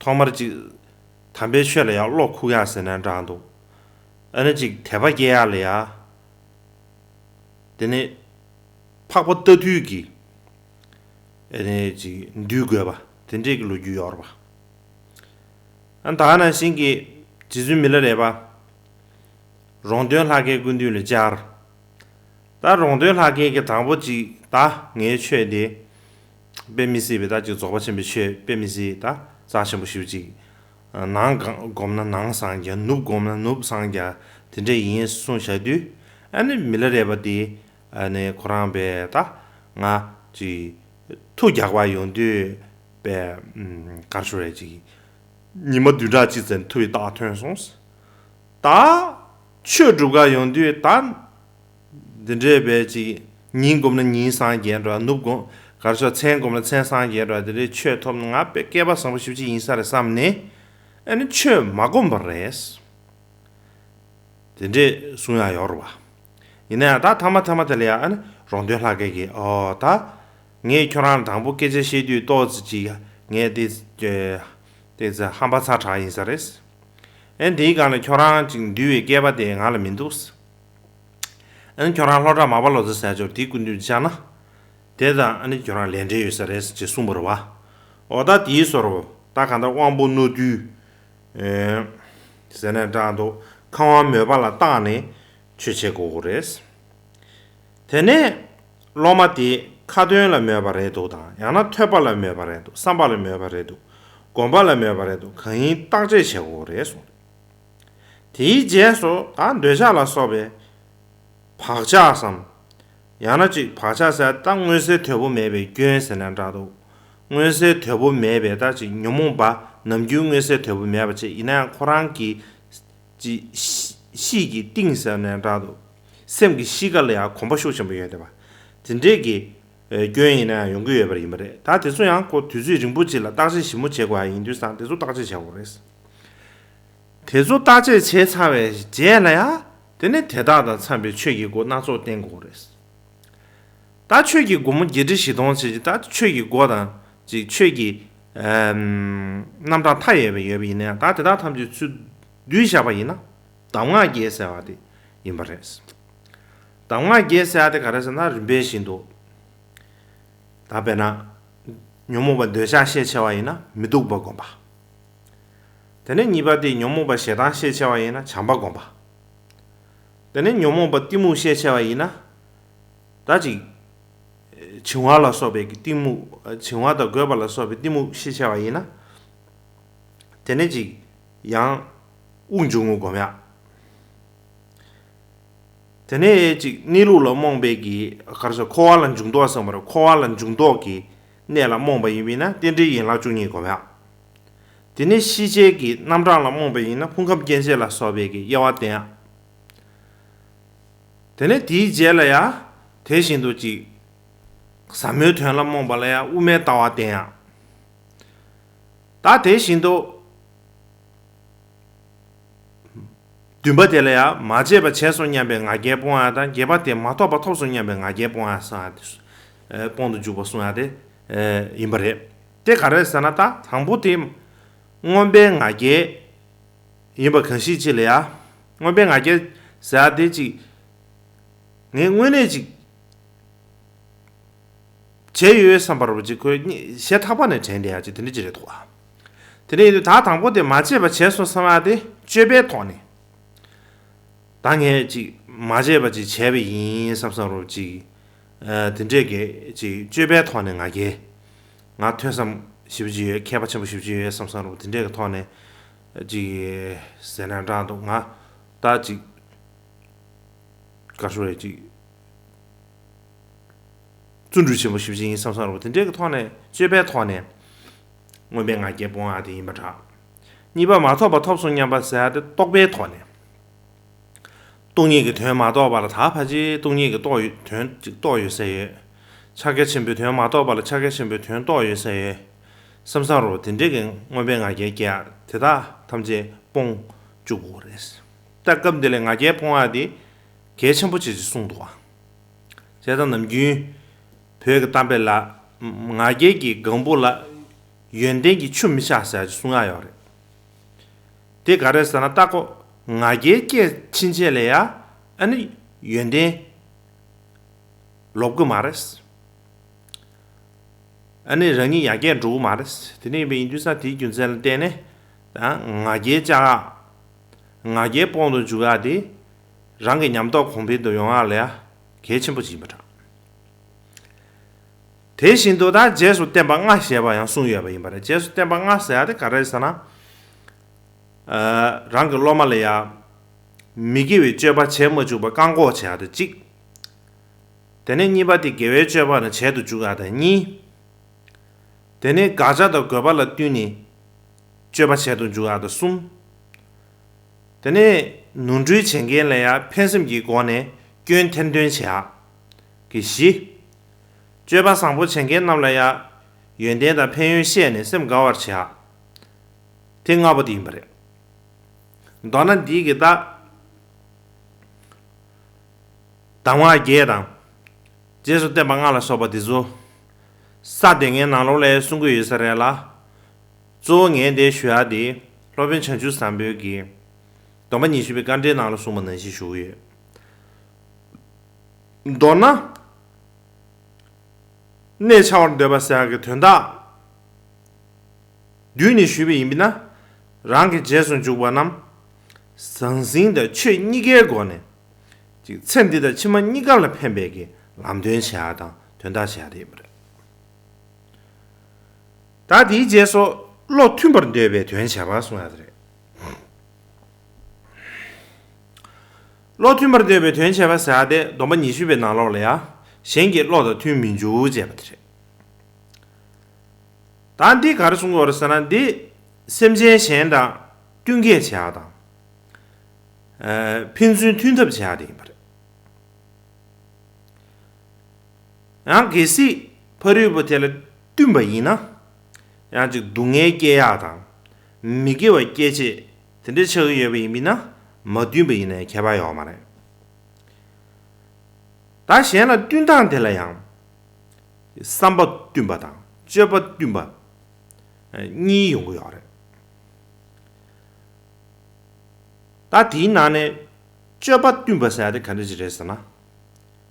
ཐོག་མར་ཅིག་དམ་པའི་ཆོས་ལ་ཡང་བློ་ཁུག་ཡག་ཟེར་ནའང་འདྲ་འདུག་ཨ་ནི་ཅིག་དད་པ་སྐྱེ་ཡག་ལ་ཡང་། དེ་ནས་འཕགས་པ་རྟ་ཐུལ་གྱིས་ཨ་ནི་ཅིག་འདུལ་དགོས་པ་དེ་འདྲའི་གི་ལོ་རྒྱུས་ཡོད་རེད་པ། ཨ། ད་ག་ནང་བཞིན་གྱི་རྗེ་བཙུན་མི་ལ་རས་པ་རོང་སྟོན་ལྷ་སྐལ་སྐུ་མདུན་ལ་བཅར། ད་རོང་སྟོན་ལྷ་སྐལ་གྱིས་དང་པོ་ཅིག་ད་ངའི་ཆོས་དེ་དཔེ་མི་སྲིད་པའི་ད་ཅིག་རྫོགས་པ་ཆེན་པོའི་ཆོས་དཔེ་མི་སྲིད་ད་རྩ་ཆེན་པོ་ཞེ་པོ་ཅིག་ནང་སྒོམ་ན་ནང་སངས་རྒྱས། ནུབ་སྒོམ་ན་ནུབ་སངས་རྒྱས། དེ་འདྲ་ཡིན་གསུངས་བཞག་དུས། ཨ་ནི་མི་ལ་རས་པ་དེ་ཨ་ནི་ཁོ་རང་པས་ད་ང་ཅིག་ཐུགས་རྒྱག་པ་ཡོང་དུས་པས། ཨམ། ག་རེ་ཞུ་རེད། ཅིག་ཉི་མ་བདུན་ཕྲག་གཅིག་ཙམ་ཐུབ་པའི་རྟགས་ཐོན་སོང་། ད་ཆོས་སྒྲུབ་ག་ཡོང་དུས་ད་འདི་འདྲའི་པས་ཅིག་ཉིན་སྒོམ་ན་ཉིན་སངས་རྒྱས་འགྲོ། ནུབ་སྒོམ། ག་རེ་ཞུ། མཚན་སྒོམ་ན་མཚན་སངས་རྒྱས་འགྲོ། དེ་འདྲའི་ཆོས་ཐོབ་ན་ང་དཔེ་སྐལ་པ་བཟང་པོ་ཞེ་པོ་ཅིག་ཡིན་ས་རེད་བསམ་ནས། ཨ་ནི་ཆོས་མ་སྒོམ་པ་རེད། དེ་འདྲས་གསུང་ཡག་ཡོད་རེད་པ། ཡིན་ན་ཡང་ད་ཐ་མ་ཐ་མ་དེ་ལ་ཡང་ཨ་ནི་རོང་སྟོན་ལྷ་སྐལ་གྱིས། ཨོ་ད་ངས་ཁྱོད་རང་ལ་དང་པོ་སྐད་ཆ་བཤད་དུས་ཏོག་ཙམ་ཅིག་ངས་དེ་དེ་ཚོ་ཧམ་པ་ཚ་དྲགས་ཡིན་ས་རེད། ཨ་ནི་དེའི་སྒང་ལ་ཁྱོད་རང་ཅིག་འདུལ་བའི་སྐལ་པ་དེ་ང་ལ་མི་འདུག་ཨ་ནི་ཁྱོད་རང་ལྷོ་བྲག་མར་པ་ལོ་ཙཱ་ཟེར་ཅོག་དེའི་སྐུ་མདུན་བཅར་ན། དེ་དང་ཨ་ནི་ཁྱོད་རང་ལས་འབྲེལ་ཡོད་ས་རེད་ཅེས་གསུངས་པ་རེད་པ། འོ་ད་དེའི་བཟོ་འདྲ་པོ་ད་གང་ལྟར་དབང་པོ་རྣོ་རྟུལ། ཨེ། ཟེར་ནའང་འདྲ་འདུག་ཁམས་དབང་མོས་པ་ལ་བརྟགས་ནས་ཆོས་བྱེད་དགོས་རེད། དེ་ནས་སློབ་མ་དེ་ཁ་ཏོན་ལ་མོས་པ་རེད་འདུག་དང་། ཡང་ན་ཐོས་པ་ལ་མོས་པ་རེད་འདུག་བསམ་པ་ལ་མོས་པ་རེད་འདུག་སྒོམ་པ་ལ་མོས་པ་རེད་འདུག་གང་ཡིན་བརྟག་དཔྱད་བྱེད་དགོས་རེད་གསུངས། དེའི་རྗེས་སུ་ད་འདོད་ཆགས་ལ་སོགས་པའི་བག་ཆགས་སམ། ཡང་ན་ཅིག་བག་ཆགས་ཟེར་ད་མངོན་གསལ་དོད་པོ་མེད་པའི་སྐྱོན་ཟེར་ནའང་འདྲ་འདུག་མངོན་གསལ་དོད་པོ་མེད་པའི་ད་ཅིག་ཉོན་མོངས་པ་ནམ་རྒྱུན་མངོན་གསལ་དོད་པོ་མེད་པ་ཅིག་ཡིན་ན་ཡང་ཁོ་རང་གི་ཅིག་གཤིས་ཀྱི་གཏིང་ཟེར་ནའང་འདྲ་འདུག་སེམས་ཀྱི་གཤིས་ཀ་ལ་ཡང་གོམས་པ་ཤུགས་ཆེན་པོ་ཡོད་བསྡད་པ། དེ་འདྲས་ཀྱི་སྐྱོན་ཡིན་ན་ཡང་ཡོང་གི་ཡོད་པ་ཡིན་པ་རེད། ད་དེ་ཚོ་ཡང་ཁོ་དུས་ཚོད་རིང་པོ་ཅིག་ལ་བརྟག་དཔྱད་ཞིབ་མོ་བྱེད་དགོས་ཡ་ཡིན་དུས་ཙང་དེ་ཚོ་བརྟག་དཔྱད་བྱེད་དགོས་རེད། དེ་ཚོ་བརྟག་དཔྱད་བྱས་ཚར་བའི་རྗེས་ལ་ཡང་དེ་ནས་དེ་དག་དང་འཚམས་པའི་ཆོས་ཀྱི་སྒོ་སྣ་ཚོགས་བསྟེན་དགོས་རེད། ད་ཆོས་ཀྱི་སྒོ་མོ་བརྒྱད་ཁྲི་བཞི་སྟོང་བྱས་ཀྱི་ད་ཆོས་ཀྱི་སྒོ་དང་ཅིག་ཆོས་ཀྱི་ཨམ་རྣམ་གྲངས་མཐའ་ཡས་པ་ཡོད་པ་ཡིན་ན་ཡང་ད་དེ་དག་ཐམས་ཅད་ཚུར་བསྡུས་བཞག་པ་ཡིན་ན་གདམས་ངག་བརྒྱད་ཟེར་བ་དེ་ཡིན་པ་རེད། གདམས་ངག་བརྒྱད་ཟེར་བ་དེ་ག་རེ་ཟེར་ན་རིམ་པས་བཞིན་དུ། ད་དཔེར་ན། ཉོན་མོངས་པ་འདོད་ཆགས་ཤས་ཆེ་བ་ཡིན་ན་མི་སྡུག་པ་སྒོམ་པ། དེ་ནས་གཉིས་པ་དེ་ཉོན་མོངས་པ་ཞེ་སྡང་ཤས་ཆེ་བ་ཡིན་ན་བྱམས་པ་སྒོམ་པ། དེ་ནས་ཉོན་མོངས་པ་གཏི་མུག་ཤས་ཆེ་བ་ཡིན་ན། ད་ཅིག་བྱིང་བ་ལ་སོགས་པའི་གཏི་མུག་བྱིང་བ་དང་རྒོད་པ་ལ་སོགས་པའི་གཏི་མུག་ཤས་ཆེ་བ་ཡིན་ན། དེ་ནས་ཅིག་ཡང་དབུགས་འབྱུང་རྔུབ་སྒོམ་ཡག་དེ་ནས་ཅིག་གནས་ལུགས་ལ་རྨོངས་པའི་གི་ག་རེ་ཟེར། འཁོར་བ་ལ་འཇུག་ལྡོག་ཟེར་བ་རེད། འཁོར་བ་ལ་འཇུག་ལྡོག་གི་གནས་ལ་རྨོངས་པ་ཡིན་པས་ན་རྟེན་འབྲེལ་ཡན་ལག་བཅུ་གཉིས་སྒོམ་ཡག་དེ་ནས་ཤེས་བྱའི་གི་རྣམ་གྲངས་ལ་རྨོངས་པ་ཡིན་ན་ཕུང་ཁམས་སྐྱེ་མཆེད་ལ་སོགས་པའི་གི་དབྱེ་བ་བསྟན་ཡག་དེ་ནས་དེའི་རྗེས་ལ་ཡང་དེ་བཞིན་དུ་ཅིག་ཟབ་མོའི་དོན་ལ་རྨོངས་པ་ལ་ཡང་དབུ་མའི་ལྟ་བ་བསྟན་ཡག་ད་དེ་བཞིན་དུ། བདུན་པ་དེ་ལ་ཡང་མ་བྱས་པ་བྱས་སོང་སྙམ་པའི་ང་རྒྱལ་སྤོང་ཡག་དང་། བརྒྱད་པ་དེ་མ་ཐོབ་པ་ཐོབ་སོང་སྙམ་པའི་ང་རྒྱལ་སྤོང་ཡག་གསུང་ཡག་དེ། སྤོང་དུ་འཇུག་པ་གསུང་ཡག་དེ་ཡིན་པ་རེད། དེ་ག་རེ་ཟེར་ན་ད་དང་པོ་དེ་མངོན་པའི་ང་རྒྱལ་ཡིན་པ་གང་ཞིག་ཅིག་ལ་ཡང་། མངོན་པའི་ང་རྒྱལ་ཟེར་ཡག་དེ་ཅིག་ངས་དངོས་གནས་ཅིག་བྱས་ཡོད་བསམ་པ་རུ་ཅིག་ཁོས་ཞེ་ཐག་པ་ནས་དྲན་བསྡད་ཡག་ཅིག་དེ་འདྲ་ཅིག་རེད་འདུག་ཨ། དེ་འདྲ་ཡིན་དུས་ད་དང་པོ་དེ་མ་བྱས་པ་བྱས་སོང་བསམ་ཡག་དེ་སྤྱོད་པའི་ཐོག་ནས། ད་ངས་ཅིག་མ་བྱས་པ་ཅིག་བྱས་པ་ཡིན་བསམ་བསམ་རུ་ཅིག་ ཨ། དེ་འདྲས་ཀྱི་ཅིག་སྤྱོད་པའི་ཐོག་ནས་ང་རྒྱལ། ང་ཐོས་བསམ་ཞེ་པོ་ཅིག་ཡོད། མཁས་པ་ཆེན་པོ་ཞེ་པོ་ཅིག་ཡོད་བསམ་བསམ་རུང་དེ་འདྲས་ཀྱི་ཐོག་ནས་ཅིག་ཟེར་ན་འདྲ་འདུག་ང་ད་ཅིག་ག་རེ་ཞུ་རེད། ཅིག་བརྩོན་འགྲུས་ཆེན་པོ་ཞེ་པོ་ཅིག་ཡིན་བསམ་བསམ་རུང་དེ་འདྲས་ཀྱི་ཐོག་ནས་སྤྱོད་པའི་ཐོག་ནས་མངོན་པའི་ང་རྒྱལ་སྤོང་ཡག་དེ་ཡིན་པ་འདྲ། གཉིས་པ་མ་ཐོབ་པ་ཐོབ་སོང་སྙམ་པ་ཟེར་ཡག་དེ་རྟོག་པའི་ཐོག་ནས། སྟོང་ཉིད་ཀྱི་དོན་མ་རྟོགས་པ་ལ་ད་ཕལ་ཆེར་སྟོང་ཉིད་ཀྱི་རྟོགས་ཡོད། དོན་ཅིག་རྟོགས་ཡོད་ཟེར་ཡོད། ཕྱག་རྒྱ་ཆེན་པོའི་དོན་མ་རྟོགས་པ་ལ་ཕྱག་རྒྱ་ཆེན་པོའི་དོན་རྟོགས་ཡོད་ཟེར་ཡོད། བསམ་བསམ་རུང་དེ་འདྲས་ཀྱི་མངོན་པའི་ང་རྒྱལ་སྐྱེ་ཡག་དེ་དག་ཐམས་ཅད་སྤོང་བཅུག་དགོས་རེད། ད་སྐབས་འདི་ལ་ང་རྒྱལ་སྤོང་ཡག་དེ་གལ་ཆེན་པོ་ཆེ་ཅིག་གསུངས་འདུག་བ། བྱས་ཙང་ནམ་རྒྱུན་བོད་ཀྱི་གཏམ་དཔེ་ལ། ང་རྒྱལ་གྱི་སྒང་བུ་ལ་ཡོན་ཏན་གྱི་ཆུ་མི་ཆགས་ཟེར་ཡག་ཅིག་གསུང་ཡག་ཡོད་རེད། དེ་ག་རེ་ཟེར་ན། ལྟ་སྒོ་ང་རྒྱལ་སྐྱེས་ཕྱིན་ཆད་ལ་ཡ་ཨ་ནི་ཡོན་ཏན་ལོག་གི་མ་རེད། ཨ་ནི་རང་ཉིད་ཡར་རྒྱས་འགྲོ་གི་མ་རེད། དེ་འདྲ་ཡིན་པ་ཡིན་དུས་ཙང་དེའི་རྒྱུ་མཚན་ལ་བརྟེན་ནས་ད་ང་རྒྱལ་བཅག་ཡག་ང་རྒྱལ་སྤོང་དུ་འཇུག་ཡག་དེ་རང་གི་ཉམས་རྟོགས་གོང་འཕེལ་དུ་ཡོང་ཡག་ལ་ཡ་གལ་ཆེན་པོ་ཅིག་ཡིན་པ་འདྲ། དེ་བཞིན་དུ་ད་རྗེས་སུ་བསྟན་པ་ལྔ་ཞེས་པ་ཡང་གསུངས་ཡོད་པ་ཡིན་པ་རེད། རྗེས་སུ་བསྟན་པ་ལྔ་ཟེར་ཡག་དེ་ག་རེ་རེད་ཟེར་ན། ཨ། རང་གི་སློབ་མ་ལ་ཡ་མི་དགེ་བའི་སྤྱོད་པ་བྱེད་མ་བཅུག་པ་བཀག་འགོག་བྱེད་ཡག་དེ་གཅིག་དེ་ནས་གཉིས་པ་དེ་དགེ་བའི་སྤྱོད་པ་ནི་བྱེད་དུ་འཇུག་ཡག་དེ་གཉིས། དེ་ནས་དགག་བྱ་དང་དགོས་པ་ལ་བསྟུན་ནས་སྤྱོད་པ་བྱེད་དུ་འཇུག་ཡག་དེ་གསུམ། དེ་ནས་ནོར་འཁྲུལ་བྱེད་མཁན་ལ་ཡང་ཕན་སེམས་ཀྱི་སྒོ་ནས་སྐྱོན་ཐེར་འདོན་བྱེད་ཡག་གི་བཞི། སྤྱོད་པ་བཟང་པོ་བྱེད་མཁན་རྣམས་ལ་ཡང་ཡོན་ཏན་དང་ཕན་ཡོན་བཤད་ནས་སེམས་དགའ་བར་བྱེད་ཡག་དེ་ལྔ་པོ་དེ་ཡིན་པ་རེད། མདོར་ན་འདི་གི་ད། གདམས་ངག་བརྒྱད་དང་། རྗེས་སུ་བསྟན་པ་ལྔ་ལ་སོགས་པ་འདི་ཚོ། ས་དེ་ངའི་ནང་ལོགས་ལ་གསུང་གི་ཡོད་ས་རེད་ལ། གཙོ་བོ་ངས་འདིར་ཞུ་ཡག་དེ། སློབ་དཔོན་བྱང་ཆུབ་བཟང་པོའི་གི། སྡོམ་པ་ཉི་ཤུ་པའི་དཀའ་འགྲེལ་ནང་ལ་གསུངས་པ་ནང་བཞིན་ཞུ་གི་ཡོད། མདོར་ན། གནས་འཆའ་བར་འདོད་པ་ཟེར་ཡག་གི་དོན་དག་བསྡུས་ནས་ཞུས་པ་ཡིན་ན། རང་གི་རྗེས་སུ་འཇུག་པ་རྣམས་ཟང་ཟིང་དང་ཆོས་གཉིས་ཀའི་སྒོ་ནས་ཅིག་ཚེ་འདི་དང་ཕྱི་མ་གཉིས་ཀ་ལ་ཕན་པའི་གི་ལམ་སྟོན་བྱེད་ཡག་དང་དོན་དག་བྱེད་ཡག་དེ་ཡིན་པ་རེད། ད་དེའི་རྗེས་སུ་བློ་མཐུན་པར་འདོད་པའི་དོན་བྱེད་པ་གསུང་ཡག་དེ་རེད། བློ་མཐུན་པར་འདོད་པའི་དོན་བྱེད་པ་ཟེར་ཡག་དེ་སྡོམ་པ་ཉི་ཤུ་པའི་ནང་ལོགས་ལ་ཡང་གཞན་གྱི་བློ་དང་མཐུན་མི་འཇུག་ཅེས་པ་དེ་རེད། ད་འདི་ག་རེ་གསུང་གི་ཡོད་རེད་ཟེར་ན། འདི་སེམས་ཅན་གཞན་དང་བསྟུན་མཁས་བྱེད་ཡག་དང་། ཨ། ཕན་ཚུན་མཐུན་ཐབས་བྱེད་ཡག་དེ་ཡིན་པ་རེད། ཡང་གལ་སྲིད་ཕ་རོལ་པོ་དེ་ལ་བསྟུན་པ་ཡིན་ན། ཡང་ཅིག་སྡུག་བསྔལ་སྐྱེ་ཡག་དང་། མི་དགེ་བ་སྐྱེད་བྱེད་དེ་འདྲ་ཆགས་ཀྱི་ཡོད་པ་ཡིན་པས་ན། མ་བསྟུན་པ་ཡིན་ན་ཁྱད་པར་ཡོད་མ་རེད། ད་གཞན་ལ་བསྟུན་སྟངས་དེ་ལ་ཡང་། བསམ་པ་བསྟུན་པ་དང་སྤྱོད་པ་བསྟུན་པ། གཉིས་ཡོང་གི་ཡོད་རེད། ད་དེའི་ནང་ནས་སྤྱོད་པ་བསྟུན་པ་ཟེར་ཡག་དེ་ག་འདྲ་ཅིག་རེད་ཟེར་ན།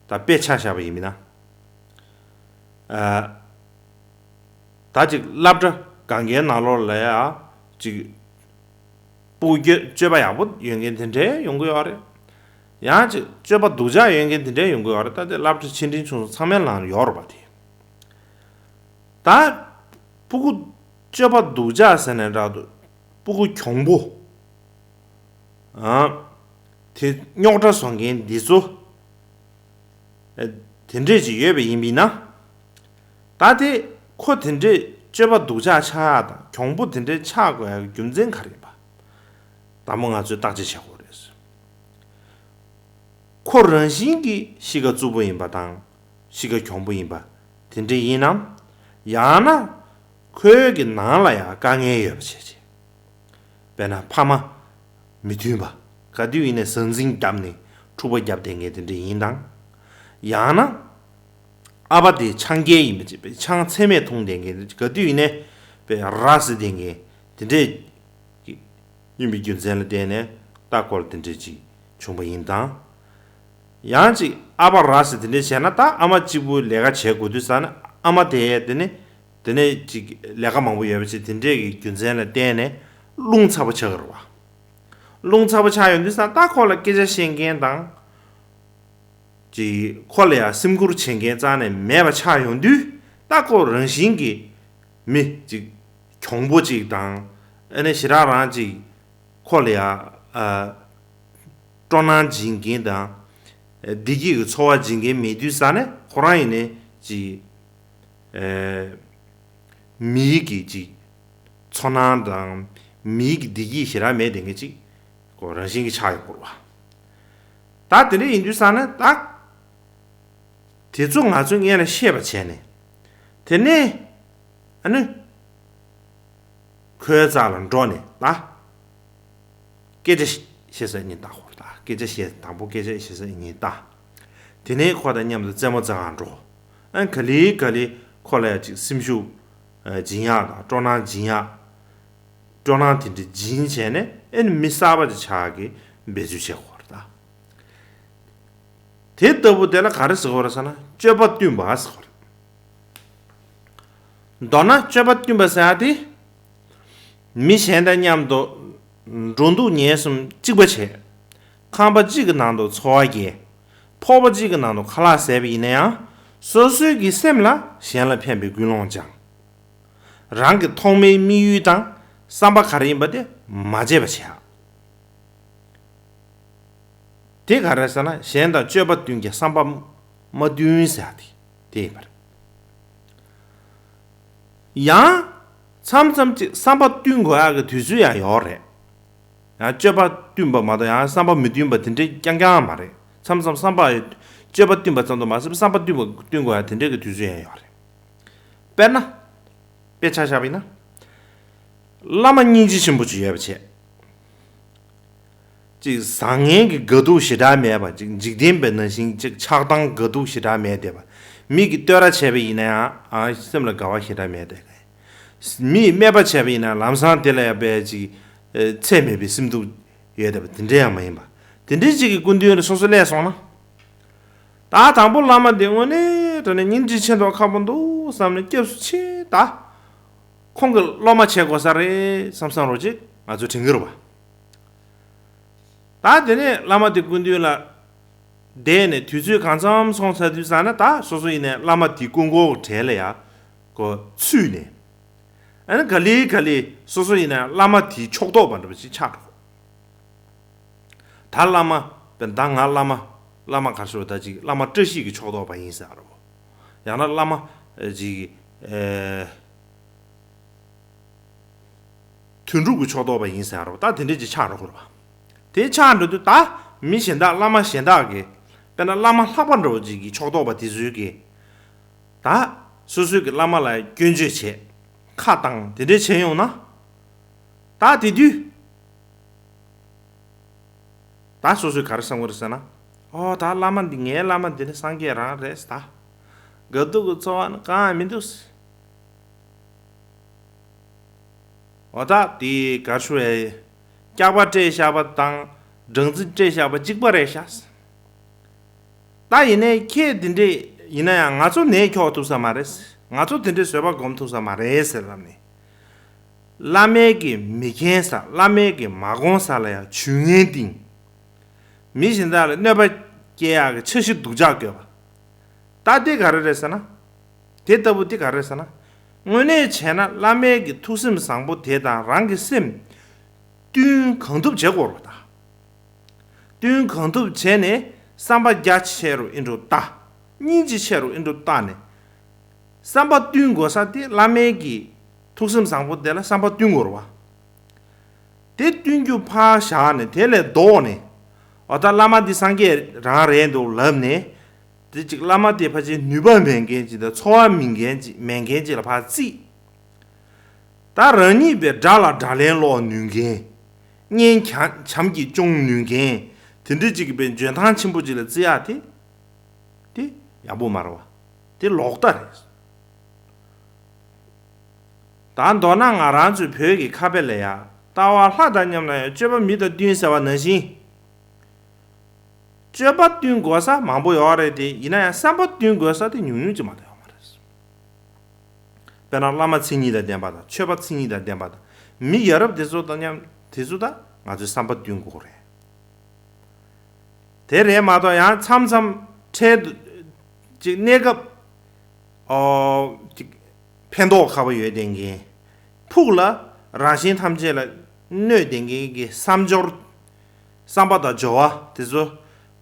ད་དཔེ་ཆ་བཞག་པ་ཡིན་ན། ཨ། ད་ཅིག་སློབ་གྲྭ་སྒང་གའི་ནང་ལོགས་ལ་ཡ་ཅིག་སྤུ་གུ་སྤྱོད་པ་ཡག་པོ་ཡོད་མཁན་དེ་འདྲས་ཡོང་གི་ཡོད་རེད། ཡང་ཅིག་སྤྱོད་པ་སྡུག་ཅག་ཡོད་མཁན་དེ་འདྲས་ཡོང་གི་ཡོད་རེད། ད་དེ་སློབ་གྲྭ་ཆེ་འབྲིང་ཆུང་གསུམ་ཚང་མའི་ནང་ལ་ཡོད་རེད་པ་དེ། ད་སྤུ་གུ་སྤྱོད་པ་སྡུག་ཅག་ཟེར་ནས་འདྲ་འདུག་སྤུ་གུ་གྱོང་པོ། ཨ། དེ་རྙོག་དྲ་བཟོ་མཁན་འདི་ཚོ། ཨ། དེ་འདྲས་ཅིག་ཡོད་པ་ཡིན་པས་ན། ད་དེ་ཁོ་དེ་འདྲས་སྤྱོད་པ་སྡུག་ཅག་ཆགས་ཡག་དང་གྱོང་པོ་དེ་འདྲས་ཆགས་དགོས་ཡག་གི་རྒྱུ་མཚན་ག་རེ་ཡིན་པ། དང་པོ་ང་ཚོས་བརྟག་དཔྱད་བྱེད་དགོས་རེད། ཁོ་རང་བཞིན་གྱིས་གཤིས་ཀ་རྩུབ་པོ་ཡིན་པ་དང་། གཤིས་ཀ་གྱོང་པོ་ཡིན་པ་དེ་འདྲ་ཡིན་ནམ། ཡང་ན་ཁོའི་གི་ནང་ལ་ཡང་དཀའ་ངལ་ཡོད་པ་བྱས་བྱས། དཔེར་ན་ཕ་མ་མི་མཐུན་པ། ག་དུས་ཡིན་ནའི་ཟང་ཟིང་བརྒྱབ་ནས་འཁྲུག་པ་བརྒྱབ་བསྡད་མཁན་དེ་འདྲ་ཡིན་དང་། ཡང་ན་ཨ་ཕ་དེ་ཆང་རྐྱལ་ཡིན་པ་བྱས་པའི་ཆང་ཚད་མེད་འཐུང་བསྡད་མཁན་དེ། ག་དུས་ཡིན་ནའི་དཔེ་ར་བཟི་བསྡད་མཁན་དེ་འདྲས་ཀྱི་ཡིན་པའི་རྒྱུ་མཚན་ལ་བརྟེན་ནས་ད་ཁོ་ལ་དེ་འདྲས་ཅིག་བྱུང་བ་ཡིན་དང་། ཡང་ཅིག་ཨ་ཕ་ར་བཟི་དེ་འདྲས་བྱས་ན། ད་ཨ་མ་གཅིག་པུ་ལས་ཀ་བྱེད་དགོས་དུས་ཙ་ན་ཨ་མ་དེ་དེ་ནི་དེ་ནས་ཅིག་ལས་ཀ་མང་པོ་ཡོད་པ་ཅིག་དེ་འདྲས་ཀྱི་རྒྱུ་མཚན་ལ་བརྟེན་ནས་རླུང་ཚ་པོ་ཆགས་ཀྱི་རེད་བ། རླུང་ཚ་པོ་ཆགས་ཡོང་དུས་ཙ་ན་ད་ཁོ་ལ་སྐད་ཆ་བཤད་མཁན་དང་། ཅིག་ཁོ་ལ་ཡང་སེམས་ཁུར་བྱེད་མཁན་རྩ་ནས་མེད་པ་ཆགས་ཡོང་དུས། ད་ཁོ་རང་བཞིན་གྱིས་མི་ཅིག་གྱོང་པོ་ཅིག་དང་། ཨ་ནི་ཞེ་དྲག་རང་ཅིག་ཁོ་ལ་ཡང་ཨ་སྤྲོ་སྣང་སྦྱིན་མཁན་དང་བདེ་སྐྱིད་ཀྱི་ཚོར་བ་སྦྱིན་མཁན་མེད་དུས་ཙ་ནས། ཁོ་རང་ཡིན་ནའི་ཅིག་ཨ་མིའི་གི་ཅིག་ཚོར་སྣང་དང་མིའི་གི་བདེ་སྐྱིད་ཞེ་དྲག་མེད་བསྡད་མཁན་ཅིག་ཁོ་རང་བཞིན་གྱིས་ཆགས་ཡོང་གི་རེད་པ། ད་དེ་འདྲ་ཡིན་དུས་ཙ་ནས། ད་དེ་ཚོ་ང་ཚོས་སྔོན་ལ་ཤེས་པ་བྱས་ནས། དེ་ནས་ཨ་ནི་ཁོའི་རྩ་ལ་འགྲོ་ནས། ད་སྐད་ཆ་བཤད་ས་གཉིས་ལྟ་ཧོར། ད་སྐད་ཆ་བཤད། དང་པོ་སྐད་ཆ་བཤད་ས་གཉིས་ལྟ། དེ་ནས་ཁོ་དང་མཉམ་དུ་རྩེད་མོ་རྩེ་གར་འགྲོ། ཨ་ག་ལེ་ག་ལེ་ཁོ་ལ་ཡང་ཅིག་སེམས་ཤུགས་ཨ་སྦྱིན་ཡག་དང་སྤྲོ་སྣང་སྦྱིན་ཡག་སྤྲོ་སྣང་དེ་འདྲ་སྦྱིན་བྱས་ནས། ཨེ་ནི་མི་གསར་པ་དེ་ཆགས་ཀྱི་འབད་རྩོལ་བྱེད་དགོས་རེད་ད། དེ་ལྟ་བུ་དེ་ལ་ག་རེ་ཟེར་དགོས་རེད་ཟེར་ན། སྤྱོད་པ་བསྟུན་པ་ཟེར་དགོས་རེད། མདོར་ན་སྤྱོད་པ་བསྟུན་པ་ཟེར་ཡག་དེ། མི་གཞན་དང་མཉམ་དུ་འགྲོ་འདུག་ཉལ་གསུམ་གཅིག་པ་བྱས། ཁང་པ་གཅིག་གི་ནང་དུ་འཚོ་བ་སྐྱེལ། ཕོར་པ་གཅིག་གི་ནང་དུ་ཁ་ལག་ཟས་པ་ཡིན་ན་ཡང་། སོ་སོའི་གི་སེམས་ལ་གཞན་ལ་ཕན་པའི་ཀུན་སློང་སྦྱང་། རང་གི་ཐོག་མའི་དམིགས་ཡུལ་དང་བསམ་པ་ག་རེ་ཡིན་པ་དེ་མ་བརྗེད་པ་བྱེད་ཡག་དེ་ག་རེ་ཟེར་ན། གཞན་དང་སྤྱོད་པ་བསྟུན་ཀྱང་བསམ་པ་མ་བསྟུན་ཟེར་ཡག་དེ་དེ་ཡིན་པ་རེད། ཡང་མཚམས་མཚམས་ཅིག་བསམ་པ་བསྟུན་དགོས་ཡག་གི་དུས་ཚོད་ཡང་ཡོད་རེད། ཡང་སྤྱོད་པ་བསྟུན་པ་མ་གཏོགས་ཡང་བསམ་པ་མི་བསྟུན་པ་དེ་འདྲ་རྐྱང་རྐྱང་མ་རེད། མཚམས་མཚམས་བསམ་པ། སྤྱོད་པ་བསྟུན་པ་ཙམ་དུ་མ་ཟད་པར་བསམ་པ་བསྟུན་པ་བསྟུན་དགོས་ཡག་དེ་འདྲ་གི་དུས་ཚོད་ཡང་ཡོད་རེད། དཔེར་ན། དཔེ་ཆ་བཞག་པ་ཡིན་ན། བླ་མ་སྙིང་རྗེ་ཆེན་པོ་ཅིག་ཡོད་པ་བྱས། ཅིག་བཟང་ངན་གྱི་དགའ་སྡུག་ཞེ་དྲག་མེད་པ། ཅིག་འཇིག་རྟེན་པའི་ནང་བཞིན་ཅིག་ཆགས་སྡང་དགའ་སྡུག་ཞེ་དྲག་མེད་བསྡད་པ། མི་གིས་བསྟོད་ར་བྱས་པ་ཡིན་ན་ཡང་ཨ་སེམས་ལ་དགའ་བ་ཞེ་དྲག་མེད་བསྡད་པ། མི་ཡིས་སྨད་པ་བྱས་པ་ཡིན་ན་ལམ་སང་དེ་ལ་ཡང་དཔེ་ཅིག་ཨ་ཚད་མེད་པའི་སེམས་སྡུག་ཡོད་བསྡད་པ་དེ་འདྲ་ཡང་མ་ཡིན་པ། དེ་འདྲའི་ཅིག་གི་སྐུ་མདུན་ལ་སོ་སོ་སླེབས་སོང་ན། ད་དང་པོ་བླ་མ་འདི་དངོས་གནས་དྲང་གནས་སྙིང་རྗེ་ཆེ་མདོག་ཁ་པོ་འདུག་བསམ་ནས་སྐྱབས་སུ་མཆི། ད་ཁོང་གི་སློབ་མ་བྱེད་དགོས་ས་རེད་བསམ་བསམ་རོགས་ཅིག་ང་ཚོ་དྲན་གྱི་རེད་པ། ད་དེ་ནས་བླ་མ་དེ་སྐུ་མདུན་ལ་བསྡད་ནས་དུས་ཚོད་གང་འཚམ་སོང་ཚར་དུས་ཙ་ན། ད་སོ་སོ་ཡིན་ནའི་བླ་མ་དེའི་སྐུ་འཁོར་གྱི་གྲས་ལ་ཡ་ཁོ་ཚུད་ནས། ཨ་ནི་ག་ལེ་ག་ལེ་སོ་སོ་ཡིན་ནའི་བླ་མ་དེའི་ཕྱོགས་གཏོགས་པ་འདྲ་པོ་ཅིག་ཆགས་འགྲོ། ད་བླ་མ། ད་ང་བླ་མ། བླ་མ་ག་རེ་ཟེར་བ། ད་ཅིག་བླ་མ་བཀྲ་ཤིས་ཀྱི་ཕྱོགས་གཏོགས་པ་ཡིན་ཟེར་རོ། ཡང་ན་བླ་མ་ཨ་ཅིག་ཨ་དོན་གྲུབ་ཀྱི་ཕྱོགས་གཏོགས་པ་ཡིན་ཟེར་རོ། ད་དེ་འདྲ་ཅིག་ཆགས་འགྲོ་གི་རེད་པ། དེ་ཆགས་འགྲོ་དུས་ད་མི་གཞན་དག་བླ་མ་གཞན་དག་གིས། དཔེར་ན་བླ་མ་ལྷག་པ་འདྲ་པོ་ཅིག་གི་ཕྱོགས་གཏོགས་པ་དེ་ཚོས་ཀྱིས་ད་སོ་སོའི་གི་བླ་མ་ལ་སྐྱོན་བརྗོད་བྱས། ཁ་བཏང་། དེ་འདྲ་བྱས་ཡོང་ན། ད་དེ་དུས། ད་སོ་སོས་ག་རེ་བསམ་གྱི་རེད་ཟེར་ན། ཨོ་ད་བླ་མ་འདི། ངའི་བླ་མ་འདི་ནི་སངས་རྒྱས་རང་རེད་ད། དགའ་སྡུག་གི་ཚོར་བ་ནི་གང་ཡང་མི་འདུག། ཨོ་ད་དེ་ག་རེ་ཞུ་ཨེ། སྐྱག་པ་སྤྲད་བཞག་པ་དང་སྦྲང་རྩི་སྤྲད་བཞག་པ་གཅིག་པ་རེད་ཤག། ད་ཡིན་ནའི་ཁྱེད་འདི་འདྲས་ཡིན་ན་ཡང་ང་ཚོ་ནད་འཁྱོག་ཐུབ་ས་མ་རེད། ང་ཚོ་དེ་འདྲའི་བཟོད་པ་སྒོམ་ཐུབ་ས་མ་རེད་ཟེར་ལབ་ནས། བླ་མའི་གི་མི་མཁྱེན་ས། བླ་མའི་གི་མ་དགོངས་ས་ལ་ཡང་ཇུས་ངན་བཏིང་། མི་གཞན་དག་ལ་གནོད་པ་སྐྱེལ་ཡག་གི་འཆར་གཞི་སྡུག་ཅག་བཀོད་པ། ད་དེ་ག་རེ་རེད་ཟེར་ན། དེ་ལྟ་བུ་དེ་ག་རེ་རེད་ཟེར་ན། དངོས་གནས་བྱས་ན་བླ་མའི་གི་ཐུགས་སེམས་བཟང་པོ་དེ་དང་རང་གི་སེམས་བསྟུན་གང་ཐུབ་བྱེད་དགོས་རེད་པ། ད་བསྟུན་གང་ཐུབ་བྱས་ནས་བསམ་པ་རྒྱ་ཆེ་རུ་ཨེ་འགྲོ་ལྟ། སྙིང་རྗེ་ཆེ་རུ་ཨེ་འགྲོ་ལྟ་ནས། བསམ་པ་བསྟུན་དགོས་ས་དེ་བླ་མའི་གི་ཐུགས་སེམས་བཟང་པོ་དེ་ལ་བསམ་པ་བསྟུན་དགོས་རེད་པ། དེ་བསྟུན་རྒྱུ་ཕར་བཞག་ནས། དེ་ལས་ལྡོག་ནས། འོ་ད་བླ་མ་འདི་སངས་རྒྱས་རང་རེད་འདུག་ལབ་ནས། དེ་ཅིག་བླ་མ་དེ་ཕལ་ཆེར་ནུས་པ་མེད་མཁན་ཅིག་དང་། ཚོར་བ་མེད་མཁན་ཅིག་མེད་མཁན་ཅིག་ལ་ཕར་བརྩིས། ད་རང་ཉིད་པའི་དགྲ་ལ་དགྲ་ལན་སློག་ནུས་མཁན། གཉེན་བྱམས་ཀྱིས་སྐྱོང་ནུས་མཁན། དེ་འདྲ་ཅིག་གི་པའི་འཇོན་ཐང་ཆེན་པོ་ཅིག་ལ་བརྩི་ཡག་དེ། དེ་ཡག་པོ་མ་རེད་པ། དེ་ལོག་ལྟ་རེད། ད་མདོར་ན་ང་རང་ཚོའི་བོད་ཀྱི་ཁ་དཔེ་ལ་ཡ། ལྟ་བ་ལྷ་དང་མཉམ་ན་ཡང་། སྤྱོད་པ་མི་དང་བསྟུན་ཟེར་བ་ནང་བཞིན། སྤྱོད་པ་བསྟུན་དགོས་ས་མང་པོ་ཡོད་རེད་དེ། ཡིན་ན་ཡང་བསམ་པ་བསྟུན་དགོས་ས་དེ་ཉུང་ཉུང་ཅིག་མ་གཏོགས་ཡོད་མ་རེད། དཔེར་ན་བླ་མ་མཚན་ཉིད་དང་ལྡན་པ་དང་། ཆོས་པ་མཚན་ཉིད་དང་ལྡན་པ་དང་། མི་ཡ་རབས་དེ་ཚོ་དང་མཉམ། དེ་ཚོ་དང་ང་ཚོས་བསམ་པ་བསྟུན་དགོས་རེད། དེ་རེད་མ་གཏོགས་ཡང་མཚམས་མཚམས་ འཕྲལ་དུ་ཅིག་གནས་སྐབས་ཨོ་ཅིག་ཕན་ཐོགས་ཁ་པོ་ཡོད་བསྡད་མཁན། ཕུགས་ལ་རང་གཞན་ཐམས་ཅད་ལ་གནོད་བསྡད་མཁན་གྱི་བསམ་སྦྱོར། བསམ་པ་དང་སྦྱོར་བ་དེ་ཚོ་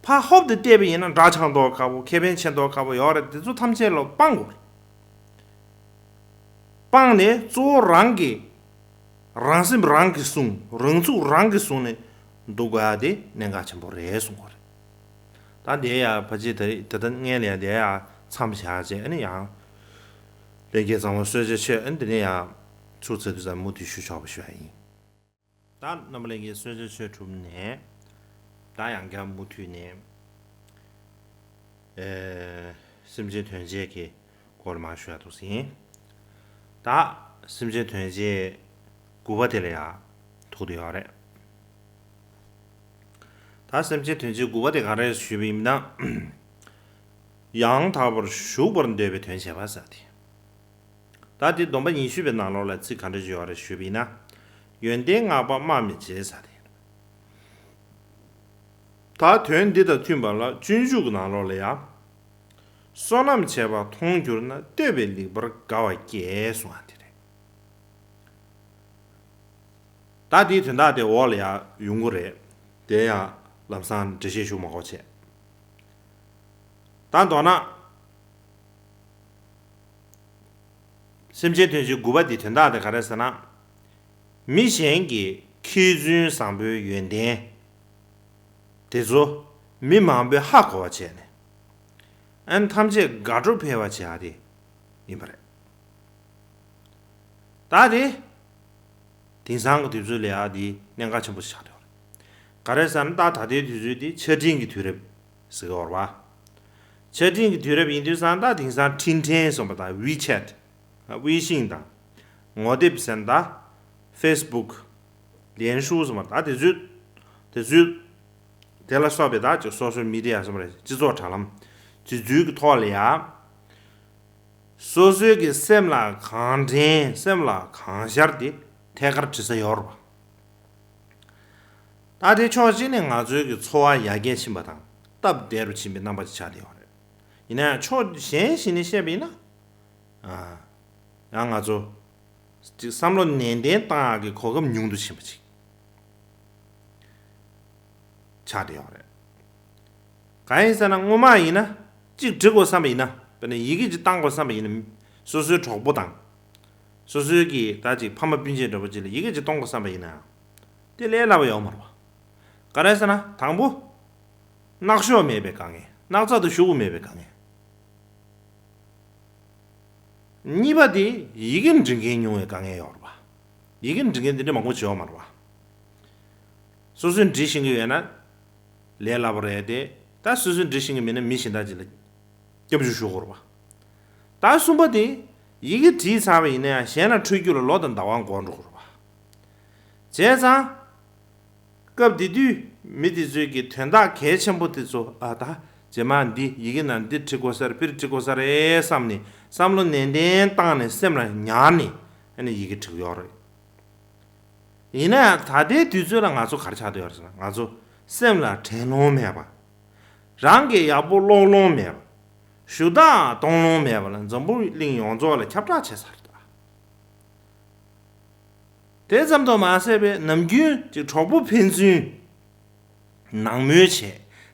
ཕར་ཧོབ་ཏེ་བལྟས་པ་ཡིན་ན་འདྲ་ཆགས་མདོག་ཁ་པོ། ཁེ་ཕན་ཆེ་མདོག་ཁ་པོ་ཡོད་རེད། དེ་ཚོ་ཐམས་ཅད་ལ་སྤང་དགོས། སྤངས་ནས་གཙོ་བོ་རང་གི་རང་སེམས་རང་གིས་བསྲུང་། རང་ཚུགས་རང་གིས་བསྲུང་ནས་འདུག་དགོས་ཡ་དེ་གནད་འགག་ཆེན་པོ་རེད་གསུང་གི་རེད། ད་དེ་ཡ་ཕལ་ཆེར་དེ་དེ་ལྟར་སྔོན་ལ་ཡ་དེ་ཡ་མཚམས་བཞག་བྱས། ཨ་ནི་ཡང་ལྷན་རྒྱས་ཚང་མ་གསོལ་ཇ་མཆོད། ཨ་ནི་དེ་ནས་ཡ་ཚུར་ཚུར་དུ་ཙམ་མུ་མཐུད་ཞུ་ཆོག་པ་ཞུ་ཡ་ཡིན། ད་རྣམ་པ་ལྷན་རྒྱས་གསོལ་ཇ་མཆོད་གྲུབ་ནས། ད་ཡང་བསྐྱར་མུ་མཐུད་ནས་ཨེ་སེམས་ཅན་དོན་བྱེད་ཀྱི་སྐོར་མར་ཞུ་ཡ་འདུག་ཟིན། ད་སེམས་ཅན་དོན་བྱེད་དགུ་པ་དེ་ལ་ཡ་ཐུག་བསྡད་ཡོད་རེད། ད་སེམས་ཅན་དོན་བྱེད་དགུ་པ་དེ་ག་རེ་ཞུས་པ་ཡིན་ན། ཡང་དག་པར་ཞུགས་པར་འདོད་པའི་དོན་བྱེད་པ་ཟེར་ཏེ། ད་དེ་སྡོམ་པ་ཉི་ཤུ་པའི་ནང་ལོགས་ལ་ཚིག་ག་འདྲ་ཞིག་ཡོད་རེད་ཞུས་པ་ཡིན་ན། ཡོན་ཏན་བསྔགས་པ་སྨྲ་མི་བྱེད་ཟེར་ཏེ། ད་དོན་འདི་དང་མཐུན་པ་ལ་སྤྱོད་འཇུག་གི་ནང་ལོགས་ལ་ཡང་། བསོད་ནམས་བྱས་པ་མཐོང་གྱུར་ན། བསྟོད་པས་ལེགས་པར་དགའ་བ་སྐྱེ་གསུང་བ་དེ་རེད། ད་དེའི་དོན་དག་དེ་འོག་ལ་ཡང་ཡོང་གི་རེད། དེ་ཡང་ལམ་སང་འགྲེལ་བཤད་ཞུ་མ་དགོས་བྱས། ད་མདོར་ན། སེམས་ཅན་དོན་བྱེད་དགུ་པ་འདིའི་དོན་དག་དེ་ག་རེ་ཟེར་ན། མི་གཞན་གྱི་མཁས་བཙུན་བཟང་པོའི་ཡོན་ཏན་དེ་ཚོ་མི་མང་པོས་ཧ་གོ་བ་བྱས་ནས། ཨན་ཐམས་ཅད་དགའ་སྤྲོ་འཕེལ་བ་བྱེད་ཡ་དེ་ཡིན་པ་རེད། ད་དེ། དེང་སང་གི་དུས་ཚོད་ལ་ཡ་དེ་གནད་འགག་ཆེན་པོ་ཞིག་ཆགས་བསྡད་ཡོད་རེད། ག་རེ་ཟེར་ན། ད་ད་ལྟའི་དུས་ཚོད་དེ་ཆ་འཕྲིན་གྱི་དུས་རབས་ཟེར་གྱི་ཡོད་རེད་པ། ཆ་འཕྲིན་གྱི་དུས་རབས་ཡིན་དུས་ཙང་། ད་དེང་སང་འཕྲིན་ཕྲན་གསུངས་པ་དང་། ཝི་ཆེ་ཊི། ཝི་ཤིང་དང་། ངོ་དེབ་ཟེར་ན་ད་ཧྥེ་སི་བུག། ལན་ཧྲུའུ་གསུངས་པ་ད་དེ་ཚོའི། དེ་ཚོའི། དེ་ལ་སོགས་པའི་ད་ཅིག་སོ་ཤལ་མི་ཌི་ཡ་གསུངས་པ་རེད། སྤྱི་ཚོགས་དྲ་ལམ་དེ་ཚོའི་གི་ཐོག་ལ་ཡ། སོ་སོའི་གི་སེམས་ལ་གང་དྲན། སེམས་ལ་གང་ཤར་དེ་ཐད་ཀར་བྲིས་ས་ཡོད་རེད་པ། ད་དེ་ཕྱོགས་གཅིག་ནས་ང་ཚོའི་གི་འཚོ་བ་ཡར་རྒྱས་ཕྱིན་པ་དང་སྟབས་བདེ་རུ་ཕྱིན་པའི་རྣམ་པ་ཅིག་ཆགས་བསྡད་ཡོད་རེད། ཡིན་ན་ཡང་ཕྱོགས་གཞན་ཞིག་ནས་བཤད་པ་ཡིན་ན། ཨ། ཡང་ང་ཚོ་ཅིག་བསམ་བློ་ནན་ཏན་བཏང་ཡག་གི་གོ་སྐབས་ཉུང་དུ་ཕྱིན་པ་ཅིག་ཆགས་བསྡད་ཡོད་རེད། གང་ཡིན་ཟེར་ན། སྔོན་མ་ཡིན་ན་གཅིག་འབྲི་དགོས་བསམ་པ་ཡིན་ན། དཔེར་ན་ཡི་གེ་གཅིག་བཏང་དགོས་བསམ་པ་ཡིན་ན། སོ་སོའི་གྲོགས་པོ་དང་། སོ་སོའི་གི་ད་ཅིག་ཕ་མ་སྤུན་མཆེད་འདྲ་པོ་ཅིག་ལ་ཡི་གེ་གཅིག་གཏོང་དགོས་བསམ་པ་ཡིན་ན། དེ་ལས་སླ་པོ་ཡོད་མ་རེད་པ། ག་རེ་ཟེར་ན། དང་པོ། སྣག་ཤོག་མེད་པའི་དཀའ་ངལ། སྣག་ཚ་དང་ཤོག་བུ་མེད་པའི་དཀའ་ངལ། གཉིས་པ་དེ་ཡི་གེ་འབྲི་མཁན་ཉུང་བའི་དཀའ་ངལ་ཡོད་རེད་པ། ཡི་གེ་འབྲི་མཁན་དེ་འདྲ་མང་པོ་ཅིག་ཡོད་མ་རེད་པ། སོ་སོས་འབྲི་ཤེས་ཀྱི་ཡོད་ན་ལས་སླ་པོ་རེད་དེ། ད་སོ་སོས་འབྲི་ཤེས་ཀྱི་མེད་ན་མི་གཞན་དག་ཅིག་ལ་སྐྱབས་འཇུག་ཞུ་དགོས་རེད་པ། ད་གསུམ་པ་དེ་ཡི་གེ་བྲིས་ཚར་བ་ཡིན་ན་ཡང་གཞན་ལ་འཕྲོད་རྒྱུ་ལ་ལོ་དང་ཟླ་བ་འགོར་འགྲོ་གི་རེད་པ། བྱས་ཙང་། སྐབས་དེ་དུས་མི་དེ་ཚོས་ཀྱི་དོན་དག་གལ་ཆེན་པོ་དེ་ཚོ། ཨ། ད་རྗེས་མ་འདི་ཡི་གེ་ནང་འདི་འབྲི་དགོས་ས་རེད། ཕིར་འབྲི་དགོས་ས་རེད་བསམ་ནས་བསམ་བློ་ནན་ཏན་བཏང་ནས་སེམས་ལ་ཉར་ནས། ཨ་ནི་ཡི་གེ་བྲིས་ཡོད་རེད། ཡིན་ན་ཡང་ད་ལྟའི་དུས་ཚོད་ལ་ང་ཚོ་ག་རེ་ཆགས་བསྡད་ཡོད་རེད་ཟེར་ན། ང་ཚོ་སེམས་ལ་དྲན་ལོང་མེད་པ། རང་གིས་ཡག་པོ་ཀློག་ལོང་མེད་པ། ཞུ་དག་གཏོང་ལོང་མེད་པ་ལ་འཛམ་བུ་གླིང་ཡོངས་རྫོགས་ལ་ཁྱབ་བསྒྲགས་བྱས་ཚར་རེད་ད། དེ་ཙམ་དུ་མ་ཟད་པའི་ནམ་རྒྱུན་གྱི་གྲོགས་པོ་ཕན་ཚུན་ནང་མོལ་བྱས་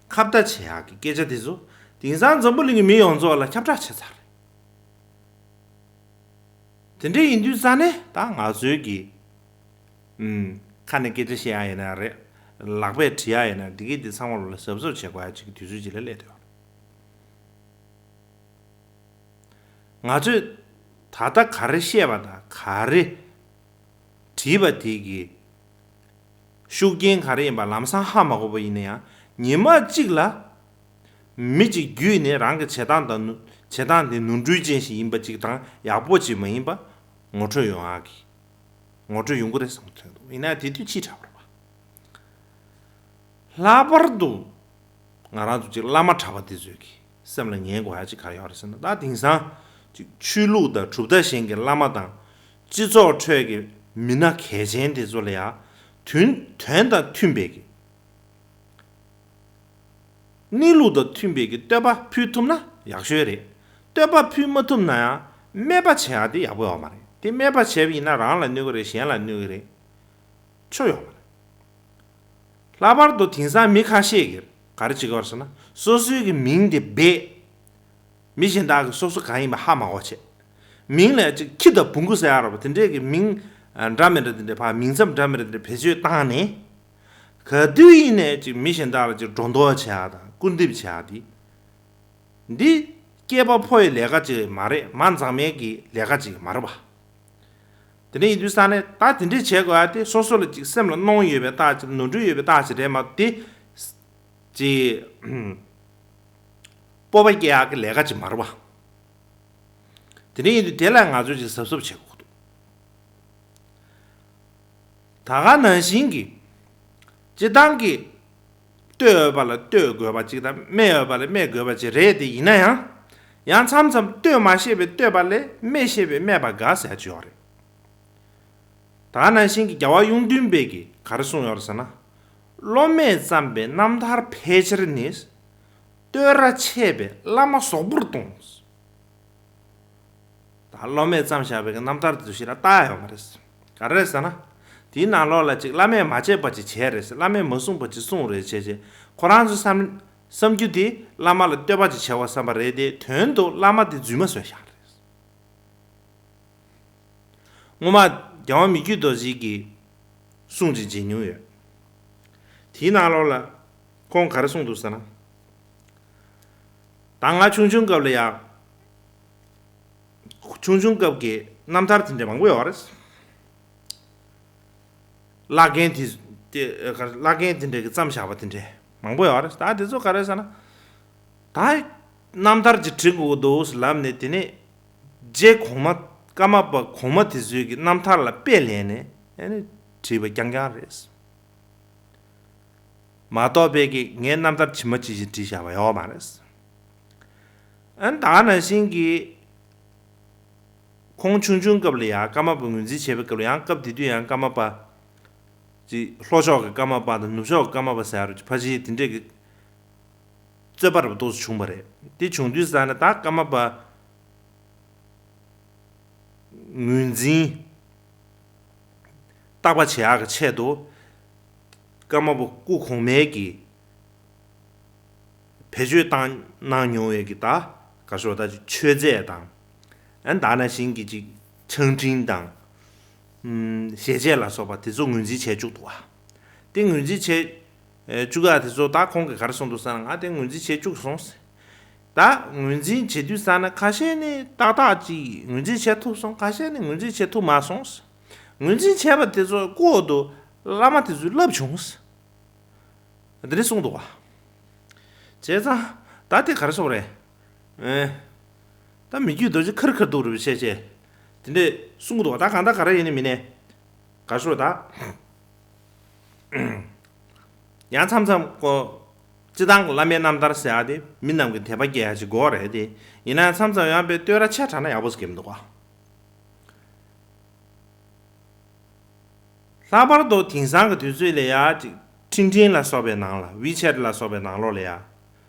ཁ་བརྡ་བྱེད་ཡག་གི་སྐད་ཆ་དེ་ཚོ་དེང་སང་འཛམ་བུ་གླིང་གི་མི་ཡོངས་རྫོགས་ལ་ཁྱབ་བསྒྲགས་བྱས་ཚར་རེད། དེ་འདྲ་ཡིན་དུས་ཙང་ནས་ད་ང་ཚོའི་གི་ཨུམ། ཁ་ནས་སྐད་ཆ་བཤད་ཡག་ཡིན་ན་རེད། ལག་པས་བྲིས་ཡག་ཡིན་ན། འདི་གི་འདི་ཚང་མ་ལ་གཟབ་གཟབ་བྱེད་དགོས་ཡག་ཅིག་གི་དུས་ཚོད་ཅིག་ལ་སླེབས་བསྡད་ཡོད་རེད། ང་ཚོས་ད་ལྟ་ག་རེ་བཤད་པ་དང་ག་རེ་བྲིས་པ་དེ་གི་ཤུགས་རྐྱེན་ག་རེ་ཡིན་པ་ལམ་སང་ཧ་མ་གོ་བ་ཡིན་ན་ཡང་། ཉི་མ་གཅིག་ལ་མི་གཅིག་བརྒྱུད་ནས་རང་གི་བྱེད་སྟངས་དང་། བྱེད་སྟངས་དེ་ནོར་འཁྲུལ་ཅན་ཞིག་ཡིན་པ་གཅིག་དང་། ཡག་པོ་ཅིག་མ་ཡིན་པ་ངོ་འཕྲོད་ཡོང་ཡག་གི་ངོ་འཕྲོད་ཡོང་གི་རེད་བསམ་གྱི་འདུག་ཡིན་ན་དེ་དུས་ཕྱིས་དྲགས་པ་རེད་པ། ལྷག་པར་དུ་ང་རང་ཚོ་ཅིག་བླ་མ་གྲྭ་པ་དེ་ཚོས་ཀྱི་སེམས་ལ་ངེས་དགོས་ཡག་ཅིག་ག་རེ་ཡོད་རེད་ཟེར་ན། ད་དེང་སང་ཅིག་ཆོས་ལུགས་དང་གྲུབ་མཐའ་གཞན་གྱི་བླ་མ་དང་སྤྱི་ཚོགས་ཁྲོད་ཀྱི་མི་སྣ་གལ་ཆེན་དེ་ཚོ་ལ་ཡང་དོན་དོན་དང་མཐུན་པའི་གི་ གནས་ལུགས་དང་མཐུན་པའི་གི་བསྟོད་པ་ཕུལ་ཐུབ་ན་ཡག་ཤོས་རེད། བསྟོད་པ་ཕུལ་མ་ཐུབ་ན་ཡང་སྨད་པ་བྱེད་ཡག་དེ་ཡག་པོ་ཡོད་མ་རེད། དེ་སྨད་པ་བྱས་པ་ཡིན་ན་རང་ལ་གནོད་གི་རེད། གཞན་ལ་གནོད་གི་རེད། ཆོ་ཡོད་མ་རེད། ལྷག་པར་དུ་དེང་སང་མི་ཁ་ཤས་ཀྱིས་ག་རེ་བྱེད་ཀྱི་ཡོད་རེད་ཟེར་ན། སོ་སོའི་གི་མིང་དེ་སྦས། མི་གཞན་དག་གིས་སོ་སོ་གང་ཡིན་པ་ཧ་མ་གོ་བྱས། མིང་ལ་ཅིག་ཁྱི་དང་བོང་གུ་ཟེར་ཡ་ར་བ་དེ་འདྲས་ཀྱི་མིང་འདྲ་མི་འདྲ་དེ་འདྲས་ཕར་མིང་མཚམས་འདྲ་མི་འདྲ་དེ་འདྲས་བེད་སྤྱོད་བཏང་ནས། ག་དུས་ཡིན་ནས་ཅིག་མི་གཞན་དག་ལ་ཅིག་སྒྲོ་འདོགས་བྱེད་ཡ་དང་སྐུར་འདེབས་བྱེད་ཡ་དེ། འདི་སྐྱེས་པ་ཕོ་ཡི་ལས་ཀ་ཅིག་མ་རེད། མ་འཛངས་མའི་གི་ལས་ཀ་ཅིག་མ་རེད་པ། དེ་འདྲ་ཡིན་དུས་ས་ནས་ད་དེ་འདྲས་བྱེད་དགོས་ཡ་དེ་སོ་སོ་ལ་ཅིག་སེམས་ལ་གནོང་ཡོད་པའི་རྟགས་ཅིག་ནོར་འཁྲུལ་ཡོད་པའི་རྟགས་ཅིག་རེད་མ་གཏོགས་དེ། ཅིག་སྤོབས་པ་སྐྱེ་ཡག་གི་ལས་ཀ་ཅིག་མ་རེད་པ། དེ་འདྲ་ཡིན་དུས་དེ་ལ་ང་ཚོས་ཅིག་གཟབ་གཟབ་བྱེད་དགོས་འདུག་ད་ག་ནང་བཞིན་གྱི། སྤྱིར་བཏང་གི་བསྟོད་འོས་པ་ལ་བསྟོད་དགོས་པ་ཅིག་དང་སྨད་འོས་པ་ལ་སྨད་དགོས་པ་ཅིག་རེད་དེ། ཡིན་ན་ཡང་། ཡང་མཚམས་མཚམས་བསྟོད་མ་ཤེས་པའི་བསྟོད་པ་ལས་སྨད་ཤེས་པའི་སྨད་པ་དགའ་ཟེར་ཅིག་ཡོད་རེད། ད་ག་ནང་བཞིན་གྱི་རྒྱལ་བ་གཡུང་སྟོན་པས་ཀྱིས་ག་རེ་གསུངས་ཡོད་རེད་ཟེར་ན། སློབ་མས་བརྩམས་པའི་རྣམ་ཐར་ཕལ་ཆེར་ནི། བསྟོད་ར་ཆད་པས་བླ་མ་ཟོག་པོར་གཏོང་། ད་སློབ་མས་བརྩམས་བཞག་པའི་རྣམ་ཐར་དེ་ཚོ་ཞིག་ལ་ལྟ་ཡ་ཡོད་མ་རེད། ག་རེ་རེད་ཟེར་ན། དེའི་ནང་ལོགས་ལ་ཅིག་བླ་མས་མ་བྱས་པ་ཅིག་བྱས་རེད་ཟེར། བླ་མས་མ་གསུངས་པ་ཅིག་གསུངས་རེད་བྱས་བྱས། ཁོ་རང་ཚོ་བསམ་བསམ་རྒྱུ་དེ་བླ་མ་ལ་བསྟོད་པ་ཅིག་བྱས་པ་བསམ་པ་རེད་དེ། དོན་དུ་བླ་མ་དེ་རྫུན་མ་བཟོས་བཞག་རེད། སྔོན་མ་རྒྱལ་བ་མི་བསྐྱོད་རྡོ་རྗེ་གིས་གསུང་ཅིག་བྱེད་མྱོང་ཡོད། དེའི་ནང་ལོགས་ལ་ཁོང་ག་རེ་གསུངས་འདུག་ཟེར་ན། ད་ང་ཆུང་ཆུང་སྐབས་ལ་ཡང་། ཆུང་ཆུང་སྐབས་ཀྱི་རྣམ་ཐར་དེ་འདྲ་མང་པོ་ཡོད་རེད། བླ་རྒན་དེ་དེ་བླ་རྒན་དེ་འདྲ་གིས་བརྩམས་བཞག་པ་དེ་འདྲ་མང་པོ་ཡོད་རེད། ད་དེ་ཚོ་ག་རེ་ཟེར་ན། ད་རྣམ་ཐར་ཅིག་བྲི་དགོས་འདུག་ལབ་ནས། དེ་ནས་རྗེ་གོང་མ་ཀརྨ་པ་གོང་མ་དེ་ཚོའི་གི་རྣམ་ཐར་ལ་དཔེ་ལེན་ནས་ཨ་ནི་བྲིས་པ་རྐྱང་རྐྱང་རེད། མ་གཏོགས་པའི་གི་ངའི་རྣམ་ཐར་ཇི་མ་ཇི་བཞིན་བྲིས་བཞག་པ་ཡོད་མ་རེད། ཨ་ནི་ད་ག་ནང་བཞིན་གྱི། ཁོང་ཆུང་ཆུང་སྐབས་ལ་ཡང་ཀརྨ་པ་ངོས་འཛིན་བྱས་པའི་སྐབས་ལ་ཡང་། སྐབས་དེ་དུས་ཡང་ཀརྨ་པ་ཅིག་ལྷོ་ཕྱོགས་ཀྱི་ཀརྨ་པ་དང་ནུབ་ཕྱོགས་ཀྱི་ཀརྨ་པ་ཟེར་ཡ་རུ་ཕལ་ཆེར་དེ་འདྲས་ཀྱི་རྩོད་པ་རབ་ཏོག་ཙམ་བྱུང་བ་རེད། དེ་བྱུང་དུས་ཙ་ན་ད་ཀརྨ་པ་ངོས་འཛིན་རྟག་པ་བྱེད་ཡག་གི་ཆེད་དུ་ཀརྨ་པ་སྐུ་གོང་མའི་གི་བེད་སྤྱོད་བཏང་གནང་མྱོང་བའི་གི་ད་ག་ཤོག་ད་མཆོད་རྫས་དང་། ཨ་ནི་ད་ག་ནང་བཞིན་གྱི་ཅིག་ཆང་སྤྲིན་དང་། ཨུམ། ཞལ་ཆད་ལ་སོགས་པ་དེ་ཚོ་ངོས་འཛིན་བྱས་བཅུག་འདུག་བ། དེ་ངོས་འཛིན་བྱས་བཅུག་ཡ་དེ་ཚོ་ད་ཁོང་གིས་ག་རེ་གསུངས་འདུག་ཟེར་ན། ང་དེ་ངོས་འཛིན་བྱས་བཅུག་སོང་ཟེར། ད་ངོས་འཛིན་བྱེད་དུས་ཙ་ན་ཁ་ཤས་ནི་ཏག་ཏག་ཅིག་ངོས་འཛིན་བྱས་ཐུབ་སོང་། ཁ་ཤས་ནི་ངོས་འཛིན་བྱས་ཐུབ་མ་སོང་ཟེར། ངོས་འཛིན་བྱས་པ་དེ་ཚོ་ལྐོག་ཏུ་བླ་མ་དེ་ཚོས་བསླབས་བྱུང་ཟེར། དེ་འདྲ་གསུངས་འདུག་བ། བྱས་ཙང་ད་དེ་ག་རེ་ཟེར་དགོས་རེད། ཨེ། ད་མི་རྒྱུད་རྡོ་རྗེ་ཁེར་ཁེར་འདུག་རེད་བྱས་བྱས། དེ་འདྲ་གསུངས་འདུག་བ། ད་གང་ལྟར་ག་རེ་ཡིན་ནི་མིན་ནས། ག་རེ་ཟེར་དགོས་རེད་ད། ཡང་མཚམས་མཚམས་ཀོ། སྤྱིར་བཏང་གི་བླ་མའི་རྣམ་ཐར་ཟེར་ཡ་དེ་མི་རྣམས་ཀྱི་དད་པ་སྐྱེ་ཡ་ཅིག་དགོས་རེད་དེ། ཡིན་ན་ཡང་མཚམས་མཚམས་ཡང་དཔེ་བསྟོད་ར་ཆེ་དྲགས་ན་ཡག་པོ་ཟེར་གྱི་མི་འདུག་བ། ལྷག་པར་དུ་དེང་སང་གི་དུས་ཚོད་ལ་ཡ་ཅིག་འཕྲིན་ཕྲན་ལ་སོགས་པའི་ནང་ལ། ཝི་ཆེ་ཊི་ལ་སོགས་པའི་ནང་ལོགས་ལ་ཡ།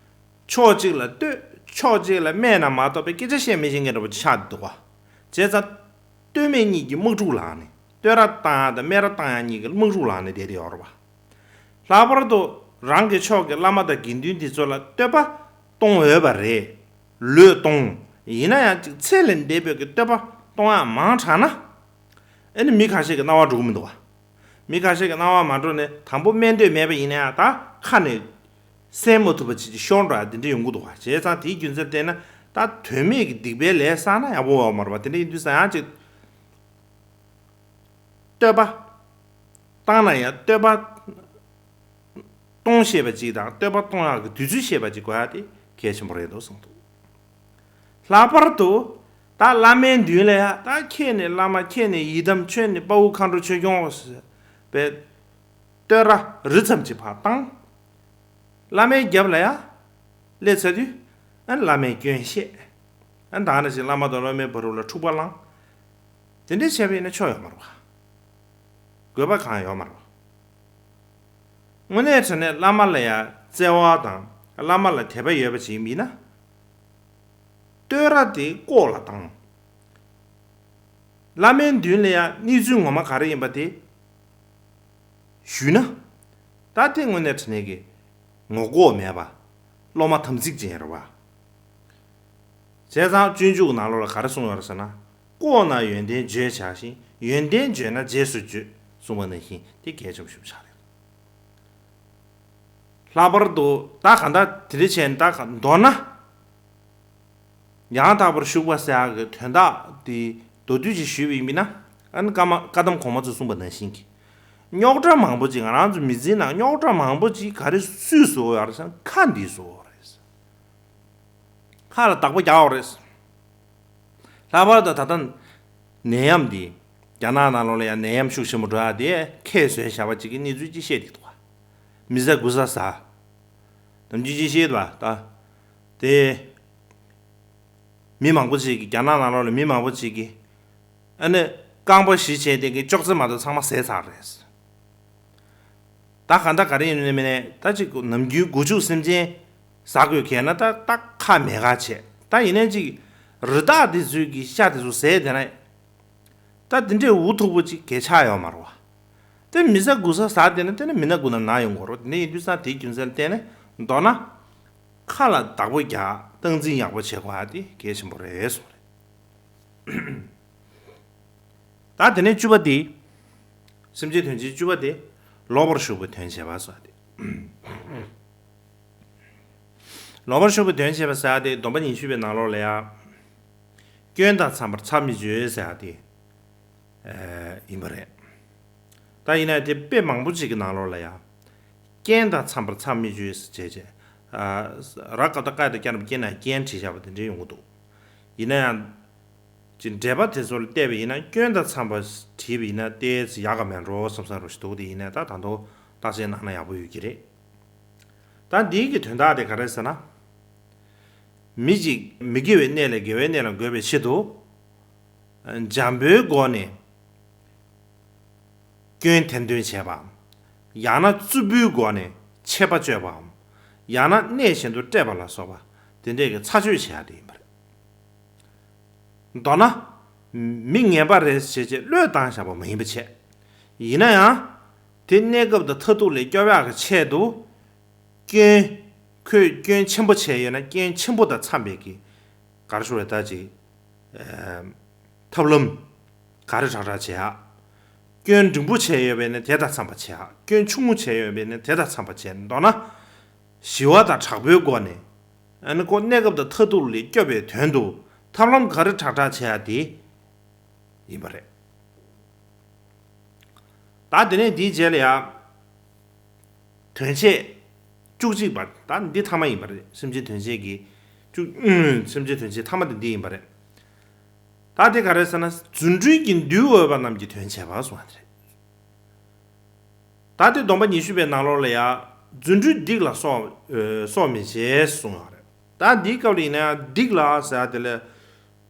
ཕྱོགས་གཅིག་ལ་བསྟོད། ཕྱོགས་གཅིག་ལ་སྨད་ན་མ་གཏོགས་པའི་སྐད་ཆ་བཤད་མི་ཤེས་མཁན་འདྲ་པོ་ཅིག་ཆགས་འདུག་བ། བྱས་ཙང་། བསྟོད་སྨད་གཉིས་ཀྱི་དམག་འཁྲུག་ལངས་ནས། བསྟོད་ར་བཏང་ཡ་དང་སྨད་ར་བཏང་ཡ་གཉིས་ཀྱི་དམག་འཁྲུག་ལངས་ནས་བསྡད་དེ་ཡོད་རེད་བ། ལྷག་པར་དུ་རང་གི་ཕྱོགས་ཀྱི་བླ་མ་དང་དགེ་འདུན་དེ་ཚོ་ལ་བསྟོད་པ་གཏོང་འོས་པ་རེད། ལོས་གཏོང་། ཡིན་ན་ཡང་ཅིག་ཚད་ལས་འདས་པའི་གི་བསྟོད་པ་གཏོང་ཡ་མང་དྲགས་ན། ཨ་ནི་མི་ཁ་ཤས་ཀྱི་སྣང་བ་འགྲོ་གི་མི་འདུག་བ། མི་ཁ་ཤས་ཀྱི་སྣང་བ་མ་འགྲོ་ནས། དང་པོ་སྨད་འདོད་མེད་པ་ཡིན་ན་ཡང་ད་ཁ་ནས་གསན་མ་ཐུབ་པ་ཅིག་ཅིག་ཤོར་འགྲོ་ཡ་དེ་འདྲ་ཡོང་གི་འདུག་བ། བྱས་ཙང་དེའི་རྒྱུ་མཚན་བལྟས་ན། ད་དོན་མེད་ཀྱི་སྡིག་པའི་ལས་བསགས་ན་ཡག་པོ་ཡོད་མ་རེད་བ། དེ་འདྲ་ཡིན་དུས་ཙང་ཡང་ཅིག་བསྟོད་པ་བཏང་ན་ཡང་བསྟོད་པ་གཏོང་ཤེས་པ་ཅིག་དང་། བསྟོད་པ་གཏོང་ཡག་གི་དུས་ཚོད་ཤེས་པ་ཅིག་དགོས་ཡ་དེ་གལ་ཆེན་པོ་རེད་འདུག་བསམ་འདུག། ལྷག་པར་དུ་ད་བླ་མའི་མདུན་ལ་ཡ། ད་ཁྱེད་ནི་བླ་མ། ཁྱེད་ནི་ཡི་དམ། ཁྱེད་ནི་དཔའ་བོ་མཁའ་འགྲོ་ཆོས་སྐྱོང་ཟེར་བའི་བསྟོད་ར་རི་ཙམ་ཅིག་ཕར་བཏང་། བླ་མའི་རྒྱབ་ལ་ཡ་སླེབས་ཚར་དུས། ཨ་ནི་བླ་མའི་སྐྱོན་བཤད། ཨ་ནི་ད་ནང་བཞིན་བླ་མ་དང་སློབ་མའི་བར་དུ་ལ་འཁྲུག་པ་བསླངས། དེ་འདྲ་བྱས་པ་ཡིན་ན་ཆོ་ཡོད་མ་རེད་བ། དགོས་པ་གང་ཡོད་མ་རེད་བ། དངོས་གནས་དྲང་གནས་བླ་མ་ལ་ཡ་བརྩེ་བ་དང་ བླ་མ་ལ་དད་པ་ཡོད་པ་ཅིག་ཡིན་ན། བསྟོད་ར་དེ་ལྐོག་ལ་བཏང་། བླ་མའི་མདུན་ལ་ཡང་གནས་ཚུལ་ངོ་མ་ག་རེ་ཡིན་པ་དེ་ཞུས་ན། ད་དེ་དངོས་གནས་དྲང་གནས་ཀྱི་ངོ་ལྐོག་མེད་པ། སློབ་མ་དམ་ཚིག་ཅན་རེད་བ། བྱས་ཙང་སྤྱོད་འཇུག་གི་ནང་ལོགས་ལ་ག་རེ་གསུངས་ཡོད་རེད་ཟེར་ན། ལྐོག་ན་ཡོན་ཏན་བརྗོད་བྱ་ཞིང་། ཡོན་ཏན་བརྗོད་ན་རྗེས་སུ་བརྗོད་གསུངས་པ་ནང་བཞིན་དེ་གལ་ཆེན་པོ་ཞིག་ཆགས་རེད། ལྷག་པར་དུ་ད་གང་ལྟར་དེ་འདྲ་བྱས་ནས་ད་མདོར་ན། ཡང་དག་པར་ཞུགས་པ་ཟེར་ཡག་གི་དོན་དག་དེ་མདོར་བསྡུས་ཅིག་ཞུས་པ་ཡིན་ན། ཨ་ནི་བཀའ་མ་བཀའ་གདམས་གོང་མ་ཚོས་གསུངས་པ་ནང་བཞིན་གྱི། རྙོག་དྲ་མང་པོ་ཅིག་ང་རང་ཚོ་མི་ཚེའི་ནང་རྙོག་དྲ་མང་པོ་ཅིག་ག་རེ་སུས་བཟོ་ཡོད་རེད་ཟེར་ན། ཁ་འདིས་བཟོ་ཡོད་རེད། ཁ་ལ་བདག་པོ་རྒྱག་ཡོད་རེད། ལྷག་པར་དུ་ད་ལྟ་ནད་ཡམས་འདི། རྒྱ་ནག་ནང་ལོགས་ལ་ཡང་ནད་ཡམས་ཤུགས་ཆེན་པོ་འགྲོ་ཡག་དེ་ཁས་བཟོས་བཞག་པ་ཅིག་གི་གནས་ཚུལ་ཅིག་བཤད་བསྡད་འདུག་ག། མི་ཟ་དགུ་ཟ་ཟ། ནམ་རྒྱུན་ཅིག་བཤད་འདུག་ག། ད་དེ་མི་མང་པོ་ཅིག་གིས། རྒྱ་ནག་ནང་ལོགས་ལ་མི་མང་པོ་ཅིག་གིས། ཨ་ནི་རྐང་པ་བཞི་བྱས་དེ་གི་ཅོག་ཙེ་མ་གཏོགས་ཚང་མ་ཟས་ཚར་རེད། ད་གང་ལྟར་ག་རེ་ཡིན་ནའི་མིན་ནའི་ད་ཅིག་ནམ་རྒྱུན་སྒོ་ཕྱུགས་སེམས་ཅན་ཟ་དགོས་གལ་ན། ད་ད་ཁ་མེད་ཁ་བྱས། ད་ཡིན་ནའི་ཅིག་རི་དྭགས་དེ་ཚོའི་གི་ཤ་དེ་ཚོ་ཟས་དེ་ན། ད་དེ་འདྲའི་འུ་ཐུག་པོ་ཅིག་གལ་ཆགས་ཡོད་མ་རེད་བ། དེ་མི་ཟ་དགུ་ཟ་ཟ་བསྡད་ན་དེ་ནི་མི་ན་དགུ་ན་ན་ཡོང་གི་རེད། དེ་འདྲ་ཡིན་དུས་ཙང་དེའི་རྒྱུ་མཚན་ལ་བརྟེན་ནས་མདོར་ན། ཁ་ལ་བདག་པོ་རྒྱག་སྟངས་འཛིན་ཡག་པོ་བྱེད་དགོས་ཡག་དེ་གལ་ཆེན་པོ་རེད་གསུངས་རེད། ད་དེ་ནས་བཅུ་པ་དེ། སེམས་ཅན་དོན་བྱེད་བཅུ་པ་དེ། ལོག་པར་ཞུགས་པའི་དོན་བྱེད་པ་ཟེར་ཏེ། ལོག་པར་ཞུགས་པའི་དོན་བྱེད་པ་ཟེར་ཏེ་སྡོམ་པ་ཉི་ཤུ་པའི་ནང་ལོགས་ལ་ཡང་། སྐྱོན་དང་འཚམས་པར་ཚར་མི་གཅོད་ཟེར་ཏེ། ཨེ། ཡིན་པ་རེད། ད་ཡིན་ན་དེ་དཔེ་མང་པོ་ཅིག་གི་ནང་ལོགས་ལ་ཡང་། རྐྱེན་དང་འཚམས་པར་ཚར་མི་གཅོད་ཟེར་བྱས་བྱས། ཨ། ར་ཀ་བཏགས་རྐ་ཡ་བཏགས་རྐྱ་འགྲེང་བུ་རྐྱེན་ན་རྐྱེན་བྲིས་བཞག་པ་དེ་འདྲ་ཡོང་གི་འདུག། ཡིན་ན་ཡང་། ཅིག་འགྲེལ་པ་དེ་ཚོ་ལ་བལྟས་པ་ཡིན་ན། སྐྱོན་དང་འཚམས་པ་བྲིས་པ་ཡིན་ན་ཏོག་ཙམ་ཡག་ག་མེད་འགྲོ་བསམ་བསམ་འདྲ་ཞིག་འདུག། དེ་ཡིན་ན་ད་ད་དུང་བརྟག་དཔྱད་གནང་ན་ཡག་པོ་ཡོད་ཀྱི་རེད། ད་འདིའི་གི་དོན་དག་དེ་ག་རེ་ཟེར་ན། མི་གཅིག་མི་དགེ་བའི་གནས་ལས་དགེ་བའི་གནས་ལ་འགོད་པའི་ཆེད་དུ། འཇམ་པོའི་སྒོ་ནས་སྐྱོན་ཐེར་འདོན་བྱས་པའམ། ཡང་ན་རྩུབ་པོའི་སྒོ་ནས་ཆད་པ་གཅོད་པའམ། ཡང་ན་གནས་གཞན་དུ་བསྐྲད་པ་ལ་སོགས་པ་དེ་འདྲས་ཀྱི་ཚར་གཅོད་བྱེད་ཡག་དེ་ཡིན་པ་རེད། མདོར་ན། མི་ངན་པ་རེད་ཟེར་བྱས་བློས་བཏང་བཞག་པ་མ་ཡིན་པ་བྱས། ཡིན་ན་ཡང་། དེ་གནས་སྐབས་དང་མཐར་ཐུག་ལ་སྐྱོབ་ཡག་གི་ཆེད་དུ། སྐྱོན། ཁོས་སྐྱོན་ཆེན་པོ་བྱས་ཡོད་ན་སྐྱོན་ཆེན་པོ་དང་འཚམས་པའི་གི། ག་རེ་ཞུ་དགོས་རེད་ད་ཅིག། ཨེ། ཐབས་ལམ། ག་རེ་དྲག་དྲག་བྱེད་ཡག། སྐྱོན་འབྲིང་པོ་བྱས་ཡོད་པས་ན་དེ་དང་འཚམས་པ་བྱེད་ཡག། སྐྱོན་ཆུང་ངུ་བྱས་ཡོད་པས་ན་དེ་དང་འཚམས་པ་བྱེད། མདོར་ན། ཞི་བ་དང་དྲག་པོའི་སྒོ་ནས། ཨ་ནི་ཁོ་གནས་སྐབས་དང་མཐར་ཐུག་ལ་སྐྱོབ་པའི་དོན་དུ་ཐབས་ལམ་ག་རེ་དྲག་དྲག་བྱེད་ཡག་དེ་ཡིན་པ་རེད། ད་དེ་ནས་འདིའི་རྗེས་ལ་ཡང་། དོན་བྱེད་བཅུ་གཅིག་པ། ད་འདི་ཐ་མ་ཡིན་པ་རེད། སེམས་ཅན་དོན་བྱེད་ཀྱི་བཅུ། སེམས་ཅན་དོན་བྱེད་ཐ་མ་དེ་འདི་ཡིན་པ་རེད། ད་དེ་ག་རེ་ཟེར་ན། རྫུ་འཕྲུལ་གྱིས་འདུལ་འོས་པ་རྣམས་ཀྱི་དོན་བྱེད་པ་གསུངས་པ་དེ་རེད། ད་དེ་སྡོམ་པ་ཉི་ཤུ་པའི་ནང་ལོགས་ལ་ཡང་། རྫུ་འཕྲུལ་སྡིག་ལ་སོགས། ཨེ། སོགས་མི་བྱེད་གསུངས་པ་རེད། ད་འདིའི་སྐབས་ལ་ཡིན་ན་ཡང་སྡིག་ལ་ཟེར་ཡག་དེ་ལ།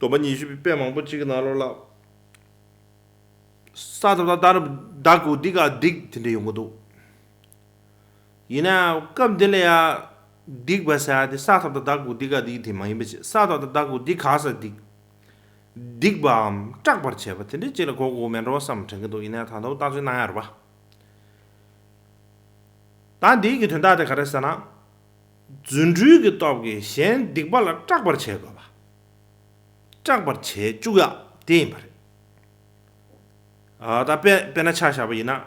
སྡོམ་པ་ཉི་ཤུ་པའི་དཔེ་མང་པོ་གཅིག་གི་ནང་ལོགས་ལ། ས་ཏ་བཏགས་སྟ་རུ་བཏགས་སྡ་གུ་སྡིག་ག་སྡིག་དེ་འདྲ་ཡོང་གི་འདུག། ཡིན་ན་ཡང་སྐབས་འདི་ལ་ཡང་སྡིག་པ་ཟེར་ཡག་དེ་ས་ཏ་བཏགས་སྟ་གུ་སྡིག་ག་སྡིག་དེ་མ་ཡིན་པ་བྱས། ས་ཏ་བཏགས་སྟ་གུ་སྡིག་ག་ས་སྡིག། སྡིག་པའམ་སྐྲག་པར་བྱེད་པ་དེ་འདྲ་ཅིག་ལ་གོ་དགོས་མེད་འགྲོ་བསམ་དྲན་གྱི་འདུག། ཡིན་ན་ཡང་ད་དུང་བརྟག་དཔྱད་གནང་ཡག་རེད་པ། ད་འདིའི་གི་དོན་དག་དེ་ག་རེ་ཟེར་ན། རྫུ་འཕྲུལ་གྱི་སྟོབས་ཀྱིས་གཞན་སྡིག་པ་ལ་སྐྲག་པར་བྱེད་དགོས་པ། སྐྲག་པར་བྱེད་བཅུག་ཡག་དེ་ཡིན་པ་རེད། ཨ། ད་དཔེ་དཔེར་ན་ཆ་བཞག་པ་ཡིན་ན།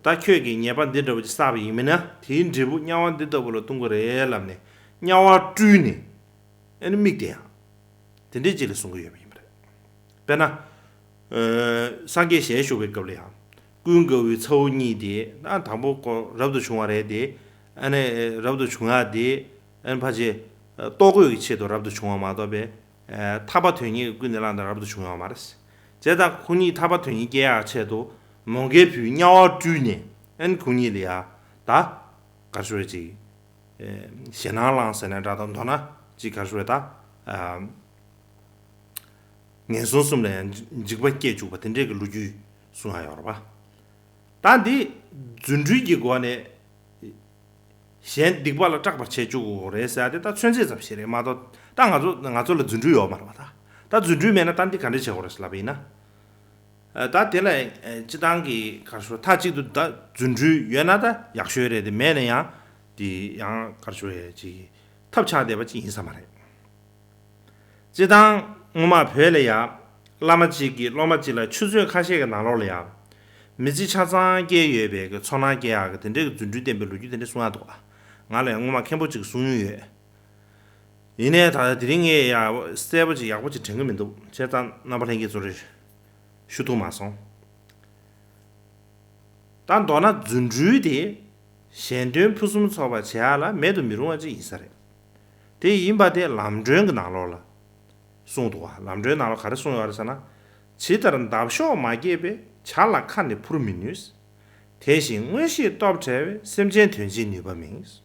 ད་ཁྱོད་ཀྱིས་ཉེས་པ་འདི་འདྲ་བོ་ཅིག་བསགས་པ་ཡིན་མིན་ན། དེའི་འབྲས་བུ་དམྱལ་བ་འདི་ལྟ་བུ་ལ་ལྟུང་གི་རེད་ལབ་ནས་དམྱལ་བ་སྤྲུལ་ནས། ཨ་ནི་དམིགས་ཏེ་ཡང་དེ་འདྲའི་ཅིག་ལ་གསུང་གི་ཡོད་པ་ཡིན་པ་རེད། དཔེར་ན། ཨ། སངས་རྒྱས་ཞལ་བཞུགས་པའི་སྐབས་ལ་ཡང་། ཀུན་དགའ་བོའི་ཚ་བོ་གཉིས་དེ། ཨ། དང་པོ་ཁོ་རབ་ཏུ་བྱུང་བ་རེད་དེ། ཨ་ནི་རབ་ཏུ་བྱུང་ཡག་དེ། ཨ་ནི་ཕལ་ཆེར་ལྟོ་གོས་ཀྱི་ཆེད་དུ་རབ་ཏུ་བྱུང་བ་མ་གཏོགས་པའི། ཨ། ཐར་པ་དོན་གཉེར་གྱི་ཀུན་ནས་བསླངས་ཏེ་རབ་ཏུ་བྱུང་ཡོད་མ་རེད། བྱས་ཙང་ཁོ་གཉིས་ཐར་པ་དོན་གཉེར་སྐྱེ་ཡག་ཆེད་དུ་མོའུ་འགལ་བུས་དམྱལ་བ་སྤྲུལ་ནས། ཨ་ནི་ཁོ་གཉིས་ལ་ཡང་། ད་ག་རེ་ཞུ་དགོས་རེད་ཅིག། ཨེ། ཞེད་སྣང་བསླངས་ཟེར་ན་འདྲ་དང་། མདོར་ན་ཅིག་ག་རེ་ཞུ་དགོས་རེད་ད། ཨ། ངན་སོང་གསུམ་ལ་ཡང་འཇིགས་པ་སྐྱེ་བཅུག་པ་དེ་འདྲའི་གི་ལོ་རྒྱུས་གསུང་ཡག་ཡོད་རེད་པ། ད་འདི་རྫུ་འཕྲུལ་གྱི་སྒོ་ནས། གཞན་སྡིག་པ་ལ་སྐྲག་པར་བྱེད་བཅུག་དགོས་རེད་ཟེར་ཏེ། ད་མཚོན་བྱེད་ཙམ་ཞིག་རེད་མ་གཏོགས། ད་ང་ཚོ་ང་ཚོ་ལ་རྫུ་འཕྲུལ་ཡོད་མ་རེད་པ། ད་ད་རྫུ་འཕྲུལ་མེད་ན་ད་འདི་ག་འདྲ་བྱེད་དགོས་རེད་ཟེར་ལབ་པ་ཡིན་ན། ཨ། ད་དེ་ལ་སྤྱི་བཏང་གི་ག་རེ་ཞུ། མཐའ་གཅིག་ཏུ་ད་རྫུ་འཕྲུལ་ཡོད་ན་ད་ཡག་ཤོས་རེད་དེ། མེད་ན་ཡང་དེ་ཡང་ག་རེ་ཞུ་རེད། ཅིག་ཐབས་ཆག་བསྡད་པ་ཅིག་ཡིན་ས་མ་རེད། སྤྱི་བཏང་སྔོན་མ་བོད་ལ་ཡ། བླ་མ་གཅིག་གིས་སློབ་མ་གཅིག་ལ་ཆུ་ཚོད་ཁ་ཤས་ཀྱི་ནང་ལོགས་ལ་ཡ། མི་ཚེ་ཆ་ཚང་སྐྱེལ་ཡོད་པའི་གི་ཚོར་སྣང་སྐྱེ་ཡག་གི་དེ་འདྲའི་གི་རྫུ་འཕྲུལ་བསྟན་པའི་ལོ་རྒྱུས་དེ་འདྲ་གསུང་ཡག་འདུག་ག། ང་ལ་ཡང་སྔོན་མ་མཁན་པོ་གཅིག་གསུང་མྱོང་ཡོད། ཡིན་ནའི་ད་དེ་རིང་ངས་ཡ་གསལ་པོ་ཅིག་ཡག་པོ་ཅིག་དྲན་གི་མི་འདུག་བྱས་ཙང་རྣམ་པ་ལྷན་རྒྱས་ཚོ་ལ་ཞུ་ཐུབ་མ་སོང་། ད་མདོར་ན་རྫུ་འཕྲུལ་དེ་གཞན་དོན་ཕུན་སུམ་ཚོགས་པ་བྱེད་ཡག་ལ་མེད་དུ་མི་རུང་བ་ཅིག་ཡིན་ས་རེད། དེ་ཡིན་པ་དེ་ལམ་སྒྲོན་གྱི་ནང་ལོགས་ལ་གསུངས་འདུག་ག། ལམ་སྒྲོན་ནང་ལ་ག་རེ་གསུངས་ཡོད་རེད་ཟེར་ན། ཇི་ལྟར་འདབ་གཤོག་མ་སྐྱེས་པས་བྱ་ལ་ཁ་ནི་འཕུར་མི་ནུས། དེ་བཞིན་མངོན་ཤེས་སྟོབས་བྲལ་བས་སེམས་ཅན་དོན་བྱེད་ནུས་པ་མིན།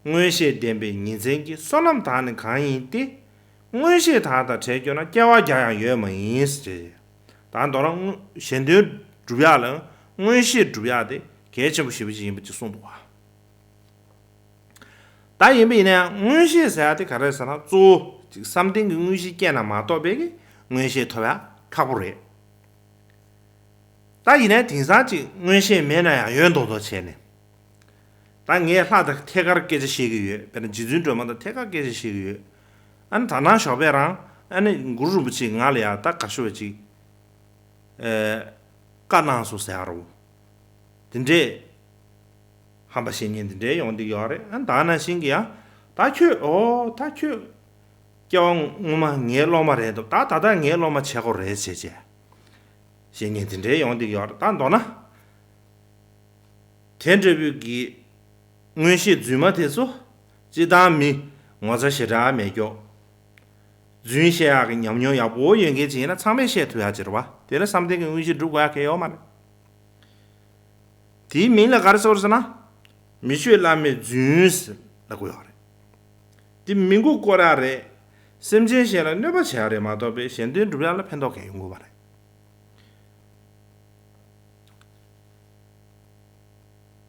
མངོན་ཤེས་ལྡན་པའི་ཉིན་མཚན་གྱི་བསོད་ནམས་དག་ནི་གང་ཡིན་ཏེ། མངོན་ཤེས་དག་དང་བྲལ་གྱུར་ན། སྐྱེ་བ་བརྒྱ་ཡང་ཡོད་མ་ཡིན་ཞེས། ད་མདོར་ན་གཞན་དོན་སྒྲུབ་ཡག་ལ་མངོན་ཤེས་སྒྲུབ་ཡག་དེ་གལ་ཆེན་པོ་ཞེ་པོ་ཅིག་ཡིན་པ་ཅིག་གསུངས་འདུག་ག། ད་ཡིན་པ་ཡིན་ན་ཡང་མངོན་ཤེས་ཟེར་ཡག་དེ་ག་རེ་ཟེར་ན། གཙོ་བོ་ཅིག་བསམ་གཏན་གྱི་མངོན་ཤེས་སྐྱེས་ན་མ་གཏོགས་པའི་གི་མངོན་ཤེས་ཐོབ་ཡག་ཁག་པོ་རེད། ད་ཡིན་ནའི་དེང་སང་ཅིག་མངོན་ཤེས་མེད་ན་ཡང་ཡོད་མདོག་མདོག་བྱས་ནས། ད་ངས་ལྷ་དང་ཐད་ཀར་སྐད་ཆ་བཤད་ཀྱི་ཡོད། དཔེར་ན་རྗེ་བཙུན་སྒྲོལ་མ་དང་ཐད་ཀར་སྐད་ཆ་བཤད་ཀྱི་ཡོད། ཨ་ནི་ད་ནང་ཞོགས་པ་རང་ཨ་ནི་གུ་རུ་རིན་པོ་ཆེས་ང་ལ་ཡ་ད་ག་རེ་ཞུ་བ་ཅིག་ཨེ། བཀའ་གནང་སོང་ཟེར་ཡ་རོ། དེ་འདྲས་ཧམ་པ་བཤད་མཁན་དེ་འདྲས་ཡོང་བསྡད་ཡོད་རེད། ཨ་ནི་ད་ནང་བཞིན་གྱི་ཡ། ད་ཁྱོད། ཨོ་ད་ཁྱོད་སྐྱེ་བ་སྔོན་མ་ངའི་སློབ་མ་རེད་འདུག་ད་ད་ལྟ་ངའི་སློབ་མ་བྱེད་དགོས་རེད་བྱས་བྱས། བཤད་མཁན་དེ་འདྲས་ཡོང་བསྡད་ཡོད་རེད། ད་མདོར་ན། དེ་འདྲ་བོའི་གི་མངོན་ཤེས་རྫུན་མ་དེ་ཚོ་སྤྱིར་བཏང་མི་ངོ་ཚ་ཞེ་དྲག་མེད་ཀྱོག་རྫུན་བཤད་ཡག་གི་ཉམས་མྱོང་ཡག་པོ་ཡོད་མཁན་ཅིག་ཡིན་ན་ཚང་མས་བཤད་ཐུབ་ཡག་ཅིག་རེད་བ། དེ་ལ་བསམ་གཏན་གྱི་མངོན་ཤེས་སྒྲུབ་དགོས་ཡག་གང་ཡང་ཡོད་མ་རེད། དེའི་མིང་ལ་ག་རེ་ཟེར་ཟེར་ན། མི་ཆོས་བླ་མའི་རྫུན་ཟེར་ལབ་ཀྱི་ཡོད་རེད། དེ་མི་མགོ་སྐོར་ཡག་རེད། སེམས་ཅན་གཞན་ལ་གནོད་པ་བྱེད་ཡག་རེད་མ་གཏོགས་པའི་གཞན་དོན་སྒྲུབ་ཡག་ལ་ཕན་ཐོགས་གང་ཡང་ཡོང་གི་མ་རེད།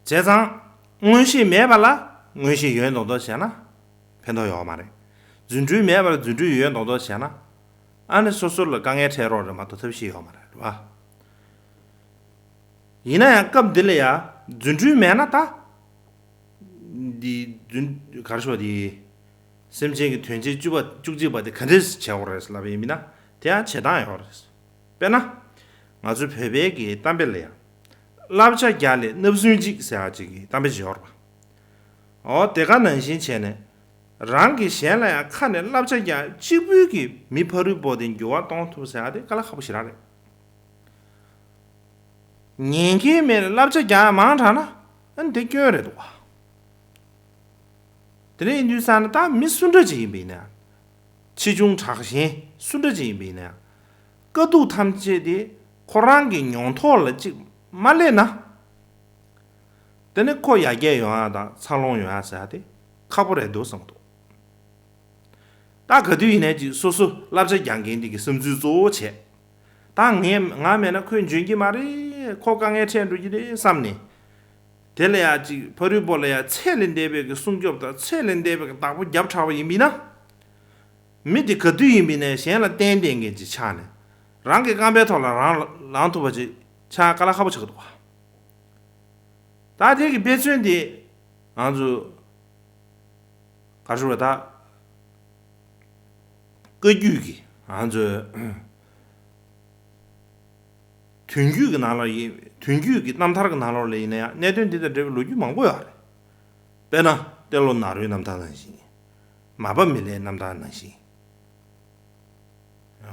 བྱས་ཙང་། མངོན་ཤེས་མེད་པ་ལ་མངོན་ཤེས་ཡོད་མདོག་མདོག་བྱས་ན་ཕན་ཐོགས་ཡོད་མ་རེད། རྫུ་འཕྲུལ་མེད་པ་ལ་རྫུ་འཕྲུལ་ཡོད་མདོག་མདོག་བྱས་ན། ཨ་ནི་སོ་སོ་ལ་དཀའ་ངལ་འཕྲད་རོགས་རེད་མ་གཏོགས་ཐབས་ཤེས་ཡོད་མ་རེད། རེད་བ། ཡིན་ན་ཡང་སྐབས་འདི་ལ་ཡ་རྫུ་འཕྲུལ་མེད་ན་ད། འདི་རྫུན་ག་རེ་ཞུ་བ་དེ། སེམས་ཅན་གྱི་དོན་བྱེད་བཅུ་པ་བཅུ་གཅིག་པ་དེ་ག་འདྲས་བྱེད་དགོས་རེད་ལབ་པ་ཡིན་ན། དེ་ཡང་བྱེད་སྟངས་ཡོད་རེད། དཔེར་ན། ང་ཚོའི་བོད་པའི་གི་གཏམ་དཔེ་ལ་ཡང་། བསླབ་བྱ་བརྒྱ་ལས་བརྣབ་སེམས་གཅིག་ཟེར་ཡག་ཅིག་གི་གཏམ་དཔེ་ཅིག་ཡོད་རེད་པ། འོ་དེ་ག་ནང་བཞིན་བྱས་ནས། རང་གིས་གཞན་ལ་ཡང་ཁ་ནས་བསླབ་བྱ་བརྒྱ་གཅིག་པུས་གི་མི་ཕ་རོལ་པོ་དེ་འགྱུར་བ་གཏོང་ཐུབ་ཟེར་ཡག་དེ་དཀའ་ལས་ཁག་པོ་ཞེ་དྲག་རེད། ཉན་མཁན་མེད་ན་བསླབ་བྱ་རྒྱག་ཡག་མང་དྲགས་ན་ཨ་ནི་དེ་སྐྱོན་རེད་འདུག་བ། དེ་འདྲ་ཡིན་དུས་ཙང་ནས་ད་མི་སུ་འདྲ་ཅིག་ཡིན་པ་ཡིན་ན། ཆེ་ཆུང་དྲག་ཞན་སུ་འདྲ་ཅིག་ཡིན་པ་ཡིན་ན། དཀའ་སྡུག་ཐམས་ཅད་དེ་ཁོ་རང་གི་མྱོང་ཐོག་ལ་ཅིག་མ་སླེབས་ན། དེ་ནི་ཁོ་ཡར་རྒྱས་ཡོང་ཡག་དང་འཚར་ལོངས་ཡོང་ཡག་ཟེར་ཡག་དེ་ཁག་པོ་རེད་འདུག་བསམ་གྱི་འདུག་ད་ག་དུས་ཡིན་ནའི་ཅིག་སོ་སོ་བསླབ་བྱ་རྒྱག་མཁན་དེ་གི་བསམ་ཚུལ་གཙོ་བོ་བྱས། ད་ངས་ང་མེད་ན་ཁོས་འཇོན་གྱི་མ་རེད། ཁོ་དཀའ་ངལ་འཕྲད་འགྲོ་གི་རེད་བསམ་ནས། དེ་ལ་ཡ་ཅིག་ཕ་རོལ་པོ་ལ་ཡ་ཚད་ལས་འདས་པའི་གི་སྲུང་སྐྱོབ་དང་ཚད་ལས་འདས་པའི་གི་བདག་པོ་རྒྱབ་དྲགས་པ་ཡིན་པ་ཡིན་ན། མི་དེ་ག་དུས་ཡིན་པ་ཡིན་ནའི་གཞན་ལ་བརྟེན་བསྡད་མཁན་ཅིག་ཆགས་ནས། རང་གི་རྐང་པའི་ཐོག་ལ་རང་ལངས་ཐུབ་པ་ཅིག་ཆགས་དཀའ་ལས་ཁག་པོ་ཆགས་ཀྱི་འདུག་བ། ད་དེ་གི་དཔེ་མཚོན་དེ་ང་ཚོ་ག་རེ་ཞུ་དགོས་རེད་ད། བཀའ་བརྒྱུད་ཀྱི་ང་ཚོའི་དོན་བརྒྱུད་ཀྱི་ནང་ལ་ཡིན། དོན་བརྒྱུད་ཀྱི་རྣམ་ཐར་གྱི་ནང་ལོགས་ལ་ཡིན་ན་ཡང་གནད་དོན་འདི་དང་འབྲེལ་བའི་ལོ་རྒྱུས་མང་པོ་ཡོད་རེད། དཔེར་ན་ཏེ་ལོ་ནཱ་རོའི་རྣམ་ཐར་ནང་བཞིན། མར་པ་མི་ལའི་རྣམ་ཐར་ནང་བཞིན།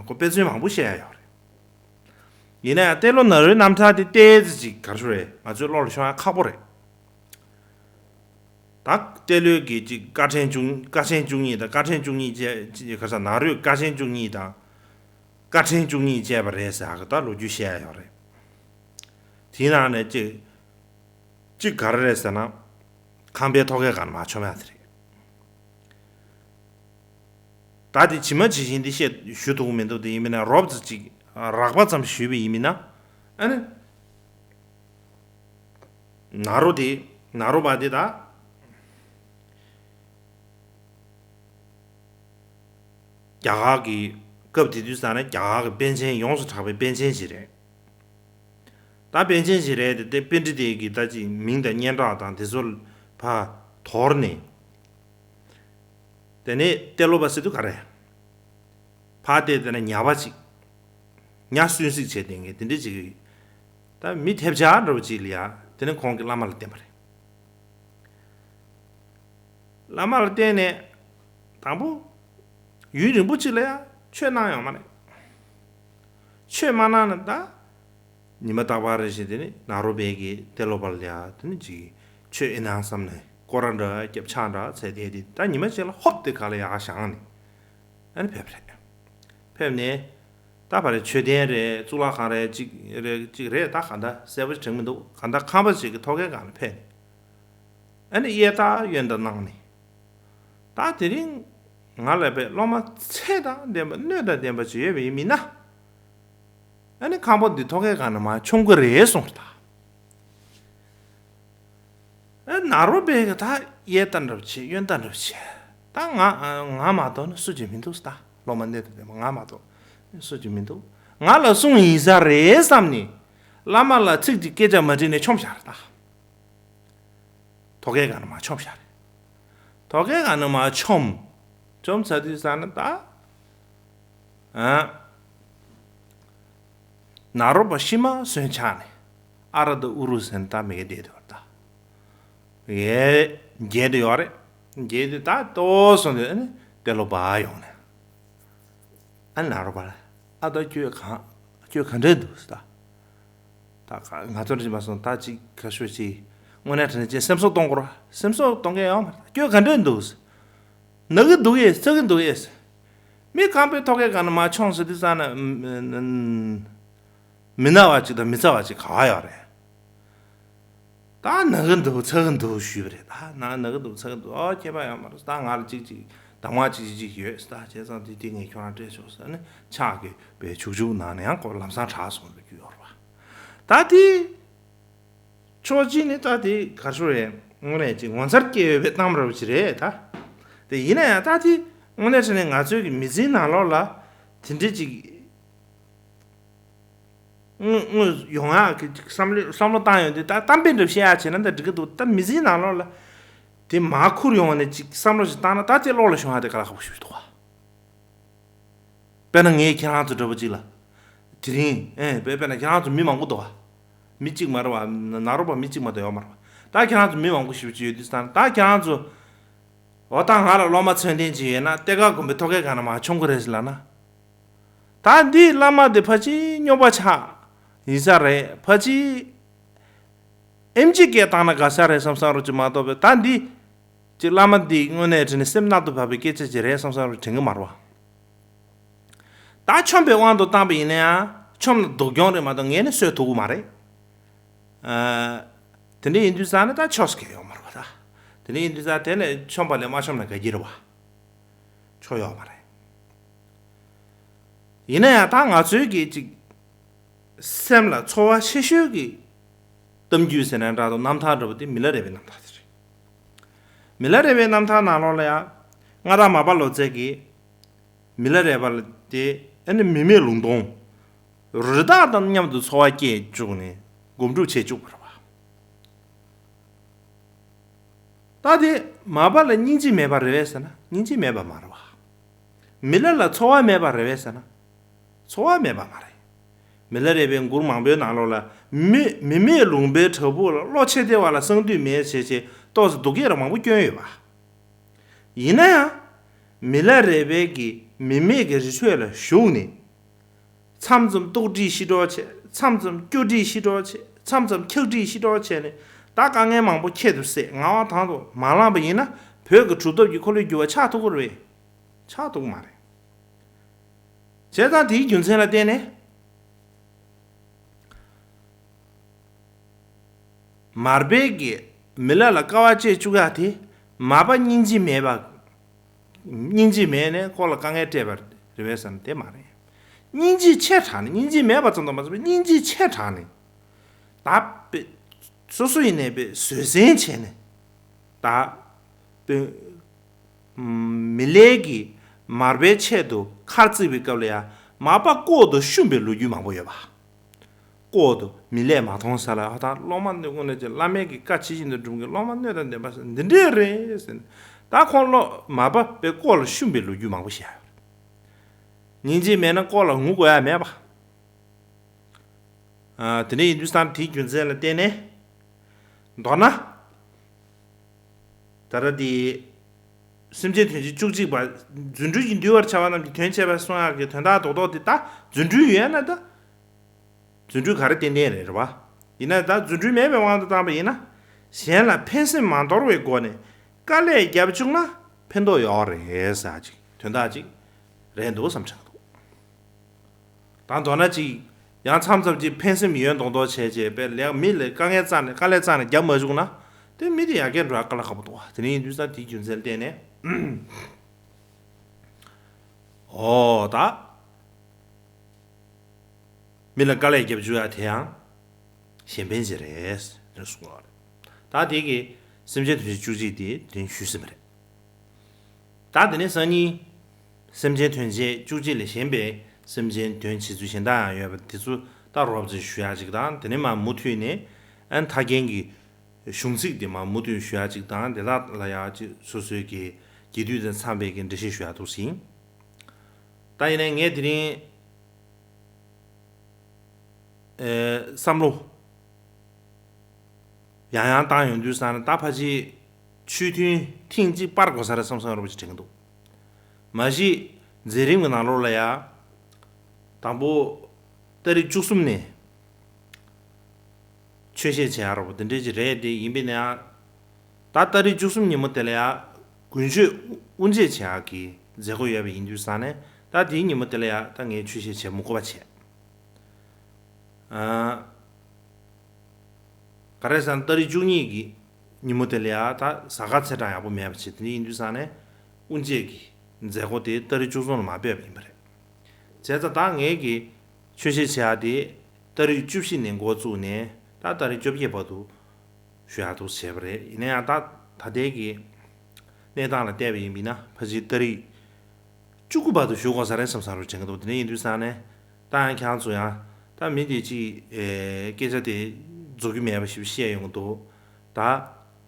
ཁོ་དཔེ་མཚོན་མང་པོ་བཤད་ཡ་ཡོད་རེད། ཡིན་ན་ཡང་ཏེ་ལོ་ནཱ་རོའི་རྣམ་ཐར་དེ་ཏོག་ཙམ་ཅིག་ག་རེ་ཞུ་རེད། ང་ཚོའི་བློ་ལ་ཤོང་ཡ་ཁག་པོ་རེད། ད་ཏེ་ལོའི་གི་ཅིག་དཀའ་ཕྲན་བཅུ། དཀའ་ཆེན་བཅུ་གཉིས་དང་། དཀའ་ཕྲན་བཅུ་གཉིས་བཅས་ཅིག་ག་རེ་ཟེར། ནཱ་རོས་དཀའ་ཆེན་བཅུ་གཉིས་དང་། དཀའ་ཕྲན་བཅུ་གཉིས་བཅས་པ་རེད་ཟེར་གི་ད་ལོ་རྒྱུས་བཤད་ཡ་ཡོད་རེད། དེའི་ནང་ནས་ཅིག་ཅིག་ག་རེ་རེད་ཟེར་ན། ཁང་པའི་ཐོག་ཁའི་སྒང་ནས་མར་མཆོང་ཡ་དེ་རེད། ད་དེ་ཇི་མ་ཇི་བཞིན་དེ་བཤད་ཞུ་ཐུབ་ཀྱི་མི་འདུག་དེ་ཡིན་མིན་ན་རོབ་ཙམ་ཅིག་རགས་པ་ཙམ་ཞུས་པ་ཡིན་མིན་ན། ཨ་ནི། ནཱ་རོ་དེ། ནཱ་རོ་པ་དེ་ད། རྒྱ་གར་གྱི་སྐབས་དེ་དུས་ཙང་ནས་རྒྱ་གར་གྱི་པཎ་ཆེན་ཡོངས་སུ་གྲགས་པའི་པཎ་ཆེན་ཞིག་རེད། ད་པཎ་ཆེན་ཞིག་རེད་དེ། དེ་པཎྜི་ཏའི་གི་ད་ཅིག་མིང་དང་སྙན་གྲགས་དང་དེ་ཚོ་ཕར་དོར་ནས། དེ་ནས་གཏེར་སློབ་པ་ཟེར་དུས་ག་རེ། ཕར་བལྟས་དེ་ན་ཉ་པ་ཅིག་ཉ་སུན་སིག་བྱས་བསྡད་མཁན་དེ་འདྲ་ཅིག་ད་མི་ཐེབས་ཆག་འདྲ་བོ་ཅིག་ལ་ཡ། དེ་ནས་ཁོང་གིས་བླ་མ་ལ་བསྟན་པ་རེད། བླ་མ་ལ་བསྟན་ནས། དང་པོ། ཡུན་རིང་པོ་ཅིག་ལ་ཡ་ཆོས་གནང་ཡོད་མ་རེད། ཆོས་མ་གནང་ན་ད། ཉི་མ་རྟག་པར་རེ་བཞིན་དེ་ནི་ནཱ་རོ་པའི་གི་གཏེར་སློབ་པ་ལ་ཡ་དེ་ནི་ཅིག་ཆོས་ཨེ་གནང་བསམ་ནས་སྐོར་ར་འདྲ་རྒྱབ་ཕྱག་འདྲ་བྱས་ཏེ། དེ་ད་ཉི་མ་གཅིག་ལ་ཧོབ་དེ་ག་ལ་ཡ་བཞེངས་ནས་ཨ་ནི་ཕེབས་རེད། ཕེབས་ནས་ད་བར་མཆོད་རྟེན་རེད། གཙུག་ལག་ཁང་རེད། གཅིག་རེད་གཅིག་རེད། ད་ག་འདྲ་གསལ་པོ་ཞིག་དྲན་གྱི་མི་འདུག་ག་འདྲ་ཁང་པ་ཞིག་གི་ཐོག་ཁའི་སྒང་ལ་ཕེབས་ནས། ཨ་ནི་གཡས་ལྟ་གཡོན་ལྟ་གནང་ནས། ད་དེ་རིང་ང་ལ་བས་སློབ་མ་ཚད་དང་ལྡན་པ་སྣོད་དང་ལྡན་པ་ཅིག་ཡོད་པ་ཡིན་མིན་ན། ཨ་ནི་ཁང་པ་འདི་ཐོག་ཁའི་སྒང་ནས་མར་མཆོང་གི་རེད་གསུངས་པ་རེད་ད། ཨ་ནཱ་རོ་པའི་གི་ད་གཡས་ལྟ་འདྲ་བོ་བྱས། གཡོན་ལྟ་འདྲ་བོ་བྱས། ད་ང་ང་མ་གཏོགས་ནི་སུ་གཅིག་མི་འདུག་ད། སློབ་མ་སྣོད་དང་ལྡན་པ་ང་མ་གཏོགས་སུ་གཅིག་མི་འདུག་ང་ལ་གསུངས་ཡིན་ས་རེད་བསམ་ནས། བླ་མ་ལ་ཚིག་གཅིག་སྐད་ཆ་མ་དྲིས་ནས་མཆོངས་བཞག་རེད་ད། ཐོག་ཁའི་སྒང་ནས་མར་མཆོངས་བཞག་རེད། ཐོག་ཁའི་སྒང་ནས་མར་མཆོངས། མཆོངས་ཚར་དུས་ཙ་ན་ད། ཨ། ནཱ་རོ་པ་ཤི་མ་གསོན་ཆགས་ནས། ཨ་ར་ད་ཨུ་རུ་ཟེར་ནས་ད་མི་གེ་བསྡད་འདུག་ད། ཡེ། འགྱེལ་དུ་ཡོད་རེད། འགྱེལ་དུས་ད་ལྟོ་སོང་དུས་ཨ་ནི་གཏེར་སློབ་པ་ཡོང་ནས། ཨ་ནཱ་རོ་པ་ལ། ཨ་ད་ཁྱོད་གང་། ཁྱོད་ག་འདྲ་འདུག་ཟེར་ད། ད་ང་ཚོར་ཅིག་མ་སོང་ད་ཅིག་ཁ་ཤོ་ཅིག་དངོས་གནས་དྲང་གནས་ཅིག་སེམས་གསོ་གཏོང་དགོས་ར། སེམས་གསོ་གཏོང་མཁན་ཡོད་མ་རེད། ཁྱོད་ག་འདྲ་འདུག་ན་གི་འདུག་ཡས། ཚ་གི་འདུག་ཡས། མི་ཁང་པའི་ཐོག་ཁའི་སྒང་ནས་མར་མཆོངས་ཟེར་དུས་ཙ་ན། མི་ན་བ་ཅིག་དང་མི་ཚ་བ་ཅིག་ག་བ་ཡོད་རེད། ད་ན་གི་འདུག་ཚ་གི་འདུག་ཞུས་པ་རེད། ད་ན་ན་གི་འདུག་ཚ་གི་འདུག་ཨོ་ཁྱད་པར་ཡོད་མ་རེད། ད་ང་ལ་ཅིག་ཅིག་གདམས་ངག་ཅིག་ཅིག་ཅིག་ཡོད་ད། བྱས་ཙང་དེ་དེ་ངས་ཁྱོད་རང་སྤྲད་ཆོག་ཟེར་ནས་ཕྱག་གི་བའི་བྱུག་བྱུག་ནང་ནས་ཡང་ཁོ་ལམ་སང་དྲག་སོང་ཟེར་རྒྱུ་ཡོད་རེད་པ། ད་དེ། ཕྱོགས་གཅིག་ནས་ད་དེ་ག་རེ་ཞུ་རེད། དངོས་གནས་ཅིག་ངོ་མཚར་སྐྱེ་ཡོད་པའི་གཏམ་འདྲ་བོ་ཅིག་རེད་ད། དེ་ཡིན་ན་ཡང་ད་དེ་དངོས་གནས་དྲང་གནས་ང་ཚོའི་གི་མི་ཚེའི་ནང་ལོགས་ལ་དེ་འདྲ་ཅིག་དངོས་དངོས་ཡོང་ཡག་གི་བསམ་བློ་བསམ་བློ་བཏང་ཡོང་དུས། ད་གཏམ་དཔེ་འདྲ་བཤད་ཡག་བྱས་ན་ད་འགྲིག་གི་འདུག་ད་མི་ཚེའི་ནང་ལོགས་ལ་དེ་མར་ཁུར་ཡོང་ནས་ཅིག་བསམ་བློ་ཞིག་བཏང་ན། ད་དེ་བློ་ལ་ཤོང་ཡག་དེ་དཀའ་ལས་ཁག་པོ་ཞིག་འདུག་ག་དཔེར་ན་ངས་ཁྱེད་རང་ཚོ་འདྲ་པོ་ཅིག་ལ། དེ་རིང་ཨེ་དཔེ་དཔེར་ན་ཁྱེད་རང་ཚོ་མི་མང་པོ་འདུག་ག་མི་གཅིག་མ་རེད་པ། ནཱ་རོ་པ་མི་གཅིག་མ་གཏོགས་ཡོད་མ་རེད་པ། ད་ཁྱེད་རང་ཚོ་མི་མང་པོ་ཞེ་པོ་ཅིག་ཡོད་དུས་ཙང་། ད་ཁྱེད་རང་ཚོ། འོ་ད་ང་ལ་སློབ་མ་ཚད་ལྡན་ཅིག་ཡོད་ན་གཏེར་ཁ་དགོན་པའི་ཐོག་ཁའི་སྒང་ནས་མར་མཆོང་གི་རེད་ཟེར་ལབ་ན། ད་འདི་བླ་མ་འདི་ཕལ་ཆེར་རྙོག་པ་ཆགས་ཡིན་ས་རེད། ཕལ་ཆེར་ཨེམ་ཆི་སྐད་བཏང་ན་དགའ་ས་རེད་བསམ་བསམ་རོ་ཅིག་མ་གཏོགས་པས། ད་འདི་ཅིག་བླ་མ་འདི་དངོས་གནས་དྲང་གནས་སེམས་གནག་ཏུ་བབས་པའི་སྐད་ཆ་ཅིག་རེད་བསམ་བསམ་རོ་དྲན་གི་མ་རེད་པ། ད་མཆོངས་པའི་དབང་དུ་བཏང་པ་ཡིན་ན་ཡང་མཆོངས་ན་སྡུག་གྱོང་རེད་མ་གཏོགས་ངས་ནི་གསོས་ཐུབ་ཀྱི་མ་རེད། ཨ། དེ་འདྲ་ཡིན་དུས་ཙང་ནི་ད་ཆོག་ས་གང་ཡང་ཡོད་མ་རེད་པ། ད་དེ་འདྲ་ཡིན་དུས་ཙང་དེ་ནས་མཆོངས་པ་ལས་མ་མཆོངས་ན་དགའ་གི་རེད་པ། ཆོག་ཡོད་མ་རེད། ཡིན་ན་ཡང་ད་ང་ཚོའི་གི་ཅིག་སེམས་ལ་ཚོར་བ་ཆེ་ཤོས་ཀྱི་གཏམ་རྒྱུད་ཟེར་ན་འདྲ་འདུག་རྣམ་ཐར་འདྲ་པོ་དེ་མི་ལ་རས་པའི་རྣམ་ཐར་དེ་རེད། མི་ལ་རས་པའི་རྣམ་ཐར་ནང་ལོགས་ལ་ཡང་མངའ་བདག་མར་པ་ལོ་ཙཱ་གིས་མི་ལ་རས་པ་ལ་དེ་ཨ་ནི་མི་མེད་ལུང་སྟོང་། རི་དྭགས་དང་མཉམ་དུ་འཚོ་བ་སྐྱེལ་བཅུག་ནས་སྒོམ་སྒྲུབ་བྱེད་བཅུག་པ་རེད་པ། ད་དེ་མར་པ་ལ་སྙིང་རྗེ་མེད་པ་རེད་པས་ཟེར་ན་སྙིང་རྗེ་མེད་པ་མ་རེད་པ། མི་ལ་ལ་ཚོར་བ་མེད་པ་རེད་པས་ཟེར་ན་ཚོར་བ་མེད་པ་མ་རེད། མི་ལ་རས་པའི་མགུར་མང་པོའི་ནང་ལོགས་ལ་མི་མི་མེད་ལུང་པའི་བྲག་ཕུག་ལ་བློ་ཆེ་བདེ་བ་ལ་གསང་འདུས་མེད་བྱས་བྱས་ཏོག་ཙམ་སྡུག་སྐད་རང་མང་པོ་བསྐྱོན་ཡོད་པ། ཡིན་ན་ཡང་། མི་ལ་རས་པའི་གི་མི་མེད་ཀྱི་རི་ཁྲོད་ལ་བཞུགས་ནས། མཚམས་མཚམས་ལྟོགས་སྒྲིབ་ཞི་དྲག་བྱས། མཚམས་མཚམས་སྐྱོ་སྒྲིབ་ཞི་དྲག་བྱས། མཚམས་མཚམས་འཁྱག་སྒྲིབ་ཞི་དྲག་བྱས་ནས་ད་དཀའ་ངལ་མང་པོ་ཁྱད་དུ་བསད། ངག་དབང་དང་དུ་མ་བླངས་པ་ཡིན་ན་བོད་ཀྱི་གྲུབ་ཐོབ་ཀྱི་འཁོར་ལོའི་འགྱུར་བ་ཆགས་ཐུབ་ཀྱི་རེད། ཆགས་ཐུབ་ཀྱི་མ་རེད། བྱས་ཙང་དེའི་རྒྱུ་མཚན་ལ་བརྟེན་ནས། མར་པའི་གི་མི་ལ་ལ་དཀའ་བ་སྤྱད་བཅུག་ཡག་དེ་མར་པ་སྙིང་རྗེ་མེད་པ། སྙིང་རྗེ་མེད་ནས་ཁོ་ལ་དཀའ་ངལ་སྤྲད་པ་རེད་པས་ཟེར་ན་དེ་མ་རེད། སྙིང་རྗེ་ཆེ་དྲགས་ནས། སྙིང་རྗེ་མེད་པ་ཙམ་དུ་མ་ཟད་པར་སྙིང་རྗེ་ཆེ་དྲགས་ནས། ད་དཔེ་སོ་སོ་ཡིན་ནའི་དཔེ་བཟོད་བསྲན་བྱས་ནས་ད་དཔེ་མི་ལའི་གི་མར་པའི་ཆེད་དུ་ ཁ་རྩིག་པའི་སྐབས་ལ་ཡང་མ་པ་ལྐོག་ཏུ་བཤུམས་པའི་ལོ་རྒྱུས་མང་པོ་ཡོད་པ། ལྐོག་ཏུ་མི་ལས་མ་མཐོང་ས་ལ་ཧ་ཐང་སློབ་མ་སྣོད་ཀུན་ལས་ཀྱི་བླ་མའི་གི་བཀའ་ཇི་བཞིན་དུ་སྒྲུབ་མཁན་སློབ་མ་སྣོད་དང་ལྡན་པ་ཟེར་འདི་འདྲས་རེད་ཟེར་ནས། ད་ཁོང་སློབ་མ་པ་པའི་ལྐོག་ལ་བཤུམས་པའི་ལོ་རྒྱུས་མང་པོ་བཤད་ཡོད་རེད། སྙིང་རྗེ་མེད་ན་ལྐོག་ལ་ངུ་དགོས་ཡ་མེད་པ། ཨ། དེ་འདྲ་ཡིན་དུས་ཙང་དེའི་རྒྱུ་མཚན་ལ་བརྟེན་ནས། མདོར་ན། ད་ལྟ་དེ། སེམས་ཅན་དོན་བྱེད་བཅུ་གཅིག་པ། རྫུ་འཕྲུལ་གྱིས་འདུལ་བར་བྱ་བ་རྣམས་ཀྱི་དོན་བྱེད་པ་གསུང་ཡག་གི་དོན་དག་རྡོག་རྡོག་དེ་ད་རྫུ་འཕྲུལ་ཡོད་ན་ད། རྫུ་འཕྲུལ་ག་རེ་ཏན་ཏན་རེད་རེད་བ། ཡིན་ན་ད་རྫུ་འཕྲུལ་མེད་པའི་དབང་དུ་བཏང་པ་ཡིན་ན། གཞན་ལ་ཕན་སེམས་མ་དོར་བའི་སྒོ་ནས་དཀའ་ལས་བརྒྱབ་བཅུག་ན་ཕན་ཐོགས་ཡོད་རེད་ཟེར་ཅིག་དོན་དག་ཅིག་རེད་འདུག་བསམ་དྲན་འདུག་ད་མདོར་ན་ཅིག་ཡང་མཚམས་མཚམས་ཅིག་ཕན་སེམས་ཡོད་མདོག་མདོག་བྱས་བྱས་པས་ལས་མི་ལ་དཀའ་ངལ་རྩ་ནས་དཀའ་ལས་རྩ་ནས་བརྒྱབ་མ་བཅུག་ན། དེ་མི་དེ་ཡར་རྒྱས་འགྲོ་ཡ་དཀའ་ལས་ཁག་པོ་འདུག་བ། དེ་ནས་ཡིན་དུས་ཙང་དེའི་རྒྱུ་མཚན་ལ་བརྟེན་ནས། ཨོ་ད། མི་ལ་དཀའ་ལས་བརྒྱབ་བཅུག་ཡ་དེ་ཡང་གཞན་ཕན་ཅིག་རེད་ཟེར་གསུངས་པ་རེད། ད་དེ་གི་སེམས་ཅན་དོན་བྱེད་བཅུ་གཅིག་དེ་དེ་རིང་ཞུས་ཟིན་པ་རེད། ད་དེ་ནས་སང་ཉིན་སེམས་ཅན་དོན་བྱེད་བཅུ་གཅིག་ལས་གཞན་པའི་སེམས་ཅན་དོན་བྱེད་ཚུལ་གཞན་དག་ཡང་ཡོད་པ་དེ་ཚོ་ད་རོབ་ཙམ་ཞུ་ཡ་ཅིག་དང་། དེ་ནས་མར་མུ་མཐུད་ནས་ཨ་ནི་ཐར་རྒྱན་གྱི་གཞུང་ཚིག་དེ་མར་མུ་མཐུད་ཞུ་ཡ་ཅིག་དང་། དེ་དག་ལ་ཡང་ཅིག་སོ་སོའི་གི་རྒྱས་བསྡུས་དང་འཚམས་པའི་གི་འགྲེལ་བཤད་ཞུ་ཡ་འདུག་ཟིན། ད་ཡིན་ནའི་ངས་དེ་རིང་ཨེ་བསམ་བློ་ཡང་ཡང་བཏང་ཡོང་དུས་ཙང་ནས། ད་ཕལ་ཆེར་ཆོས་ཐུན་ཐེངས་གཅིག་སྤར་དགོས་ས་རེད་བསམ་བསམ་འདྲ་པོ་ཅིག་དྲན་གྱི་འདུག་མ་གཞི་མཛད་རིམ་གྱི་ནང་ལོགས་ལ་ཡ། དང་པོ་ཏ་རིག་བཅུ་གསུམ་ནས་ཆོས་བཤད་བྱེད་ཡ་འདྲ་པོ་དེ་འདྲས་ཅིག་རེད། དེ་ཡིན་པས་ན་ཡང་། ད་ཏ་རིག་བཅུ་གསུམ་ཉིན་མོ་དེ་ལ་ཡ་དགུན་ཆོས་དབུ་འབྱེད་བྱེད་ཡག་གི་མཛད་སྒོ་ཡོད་པ་ཡིན་དུས་ཙང་ནས། ད་དེའི་ཉིན་མོ་དེ་ལ་ཡ་ད་ངས་ཆོས་བཤད་བྱེད་མི་དགོས་པ་བྱས། ཨ། ག་རེ་ཟེར་ན་ཏ་རིག་བཅུ་གཉིས་ཀྱི་ཉིན་མོ་དེ་ལ་ཡ་ད་གཟའ་སྐར་ཚེས་གྲངས་ཡག་པོ་མེད་པ་བྱས། དེ་འདྲ་ཡིན་དུས་ཙང་ནས་དབུ་འབྱེད་ཀྱི་མཛད་སྒོ་དེ་ཏ་རིག་བཅུ་གསུམ་ལ་མར་སྤོས་པ་ཡིན་པ་རེད། བྱས་ཙང་ད་ངས་ཀྱི་ཆོས་བཤད་བྱེད་ཡག་དེ་ཏ་རིག་བཅུ་བཞི་ནས་འགོ་བཙུགས་ནས་ད་ཏ་རིག་བཅོ་བརྒྱད་བར་དུ་ཞུ་ཡག་འདུག་བྱས་པ་རེད། ཡིན་ན་ཡང་ད་ད་ལྟའི་གི་གནས་སྟངས་ལ་བལྟས་པ་ཡིན་པ་ཡིན་ན། ཕལ་ཆེར་ཏ་རིག་བཅུ་དགུ་བར་དུ་ཞུ་དགོས་ས་རེད་བསམ་བསམ་འདྲ་པོ་དྲན་གྱི་འདུག་དེ་འདྲ་ཡིན་དུས་ཙང་ནས་ད་ཡང་ཁྱེད་རང་ཚོ་ཡང་ད་མི་དེ་ཅིག་ཨེ་སྐད་ཆ་དེ་རྫོགས་རྒྱུ་མེད་པ་ཞིག་བཤད་ཡོང་གི་འདུག་ད་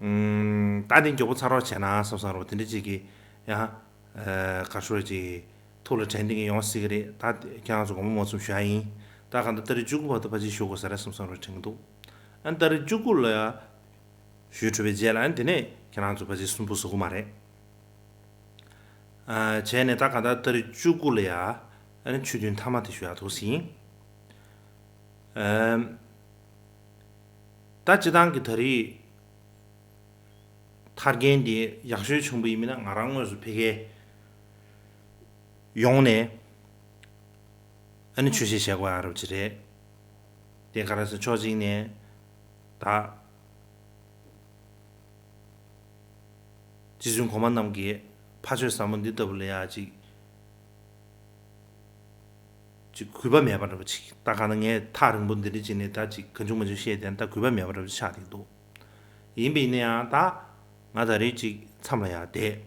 ཨུམ། ད་དེ་མགྱོགས་པོ་ཚར་བ་བྱས་ན་བསམ་བསམ་འདྲ་པོ་དེ་འདྲ་ཅིག་གི་ཡང་ཨེ་ག་ཤོར་ཅིག་ཐུགས་ལ་དྲན་བསྡད་མཁན་ཡོང་སྲིད་ཀྱི་རེད། ད་ཁྱེད་རང་ཚོ་དགོངས་པ་མ་ཚོམ་ཞུ་ཡ་ཡིན། ད་གང་ལྟར་ཏ་རིག་བཅུ་དགུ་བར་དུ་ཕལ་ཆེར་ཞུ་དགོས་ས་རེད་བསམ་བསམ་འདྲ་པོ་དྲན་གྱི་འདུག་ཨ་ནི་ཏ་རིག་བཅུ་དགུ་ལ་ཡ་ཞུས་གྲུབ་པའི་རྗེས་ལ། ཨ་ནི་དེ་ནས་ཁྱེད་རང་ཚོ་ཕལ་ཆེར་སུན་པོ་བཟོ་གི་མ་རེད། ཨ། བྱས་ནས་ད་གང་ལྟར་ཏ་རིག་བཅུ་དགུ་ལ་ཡ་ཨ་ནི་ཆོས་ཐུན་མཐའ་མ་དེ་ཞུ་ཡག་འདུག་ཟིན། ཨ། ད་སྤྱིར་བཏང་གི་ད་རེས་ཐར་རྒྱན་འདི་ཡག་ཤོས་བྱུང་བ་ཡིན་ན། ང་རང་དངོས་སུ་ཕ་གིར་ཡོང་ནས་ཨ་ནི་ཆོས་བཤད་བྱེད་དགོས་ཡ་འདྲ་པོ་ཅིག་རེད། དེ་ག་རེ་ཟེར། ཕྱོགས་གཅིག་ནས་ད་རྗེ་བཙུན་གོང་མ་རྣམས་ཀྱི་ཕ་ཆོས་ཟབ་མོ་འདི་ལྟ་བུ་ལ་ཡ་ཅིག་ཅིག་གུས་པ་མེད་པ་འདྲ་པོ་ཅིག་ད་གང་ལྟར་ངས་ཐག་རིང་པོ་འདི་འདྲ་ཅིག་ནས་ད་ཅིག་གང་བྱུང་མང་བྱུང་བཤད་དེ་ད་གུས་པ་མེད་པ་འདྲ་པོ་ཅིག་ཆགས་བསྡད་འདུག་ཡིན་པ་ཡིན་ན་ཡང་ད་ང་ད་རེས་ཅིག་མཚམས་ལ་ཡར་བསྡད།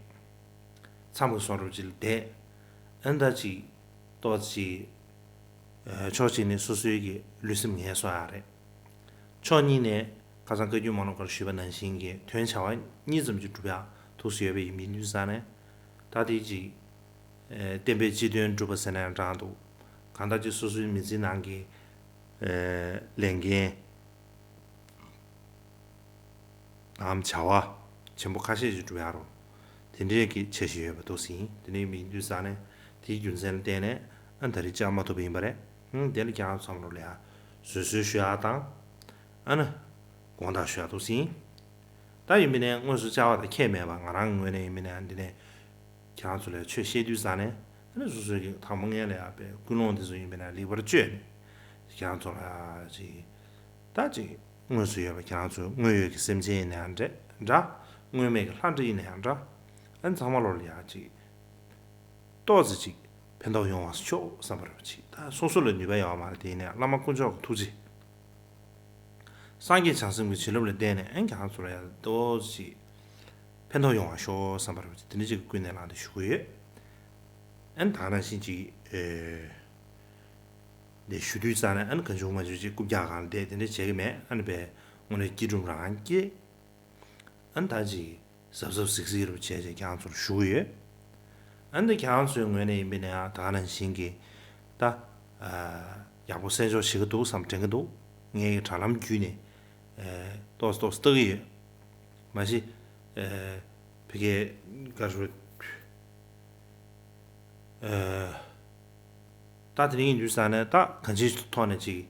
མཚམས་ཀྱི་བཟོ་འདྲ་པོ་ཅིག་ལ་བསྡད། ཨ་ནི་ད་ཅིག་ཏོག་ཙམ་ཅིག་ཨ། ཕྱོགས་གཅིག་ནས་སོ་སོའི་གི་ལུས་སེམས་ངལ་གསོ་ཡག་རེད། ཕྱོགས་གཉིས་ནས་ཁ་སང་བཀའ་བརྒྱུད་མ་ནོར་ཁར་ཞུས་པ་ནང་བཞིན་གྱི་དོན་བྱ་བ་གཉིས་ཙམ་ཅིག་སྒྲུབ་ཡག་ཐུགས་སུ་ཡོད་པ་ཡིན་པ་ཡིན་དུས་ཙང་ནས། ད་དེ་ཅིག་ཨེ། བསྟན་པའི་སྤྱི་དོན་སྒྲུབ་པ་ཟེར་ན་ཡང་འདྲ་འདུག་གང་ལྟར་ཅིག་སོ་སོའི་མི་ཚེའི་ནང་གི་ཨེ། ལས་འགན་ནམ་བྱ་བ་ཆེན་པོ་ཁ་ཤས་ཤིག་སྒྲུབ་ཡག་རུ་དེ་འདྲའི་གི་འཆར་གཞི་ཡོད་པ་འདུག་ཟིན། དེ་འདྲའི་མི་ཡིན་དུས་ཙང་ནས་དེའི་རྒྱུ་མཚན་ལ་བརྟེན་ནས་ཨ། ད་རེས་བཅར་མ་ཐུབ་པ་ཡིན་པ་རེད། ཨང་། དེ་ལ་ཁྱེད་རང་ཚོ་མཉམ་དུ་ལ་ཡ་བཟོད་གསོལ་ཞུ་ཡག་དང་། ཨ་ནི་དགོངས་དག་ཞུ་ཡག་འདུག་ཟིན། ད་ཡིན་པ་ཡིན་ན་དངོས་སུ་བཅར་བ་དང་ཁྱད་མེད་པ། ང་རང་ངོས་ནས་ཡིན་པ་ཡིན་ན་འདི་ནས་ཁྱེད་རང་ཚོ་ལ་ཆོས་བཤད་དུས་ཙང་ནས། ཨ་ནི་སོ་སོའི་གི་དང་པོ་ངས་ལ་ཡ་པའི་ཀུན་སློང་དེ་ཚོ་ཡིན་པ་ཡིན་ན་ལེགས་པར་བཅོས་ནས་ཁྱེད་རང་ཚོ་ལ་ཅིག་ད་ཅིག་དངོས་སུ་ཡོད་པ་ཁྱེད་རང་ཚོའི་དངོས་ཡོད་ཀྱི་སེམས་ཅན་ཡིན་ན་ཡང་འདྲ། དངོས་མེད་ཀྱི་ལྷ་འདྲེ་ཡིན་ན་ཡང་འདྲ། ཨ་ནི་ཚང་མ་ལོ་ལ་ཡ་ཅིག་ཏོག་ཙམ་ཅིག་ཕན་ཐོགས་ཡོང་བ་ཤོག་བསམ་པ་རེད་པ། ཅིག་ད་སོ་སོ་ལ་ནུས་པ་ཡོད་མ་རེད། དེ་ཡིན་ན་ཡང་བླ་མ་དཀོན་མཆོག་གི་ཐུགས་རྗེ། སངས་རྒྱས་བྱང་སེམས་ཀྱི་བྱིན་རླབས་ལ་བརྟེན་ནས། ཨ་ནི་ཁྱེད་རང་ཚོ་ལ་ཡང་ཏོག་ཙམ་ཅིག་ཕན་ཐོགས་ཡོང་བ་ཤོག་བསམ་པ་རེད་པ། དེ་འདྲ་ཅིག་གི་ཀུན་ནས་བསླངས་ཏེ་ཞུ་གི་ཡོད། ཨ་ནི་ད་ག་ནང་བཞིན་ཅིག་ཨེ། འདི་ཞུ་དུས་ཙང་ནས་ཨ་ནི་གང་བྱུང་མང་བྱུང་ཅིག་རྐུབ་བཀྱག་སྒང་ལ་བསྡད་དེ་འདྲ་བྱེད་ཀྱི་མེད། ཨ་ནི་པའི་དངོས་གནས་སྐྱིད་སྒྲུབ་རང་སྐྱེ། ཨ་ནི་ད་ཅིག་གཟབ་གཟབ་གཟིགས་གཟིགས་རུ་བྱས་བྱས་ཁྱེད་རང་ཚོར་ཞུ་གི་ཡོད། ཨ་ནི་ཁྱེད་རང་ཚོའི་ངོས་ནས་ཡིན་པ་ཡིན་ན་ཡང་ད་ག་ནང་བཞིན་གྱི་ད་ཨ་ཡག་པོ་གསན་འཇོག་བྱེད་ཀྱི་འདུག་བསམ་དྲན་གྱི་འདུག་ངས་ཀྱི་དྲ་ལམ་བརྒྱུད་ནས་ཨ་ཏོག་ཙམ་ཏོག་ཙམ་ལྟ་གི་ཡོད། མ་གཞི་ཨ་ཕ་གིའི་བཀའ་འཁྲོལ་ཨ། ད་དེ་རིང་ཡིན་དུས་ཙང་ནས་ད་གང་ཅིའི་ཐོག་ནས་ཅིག་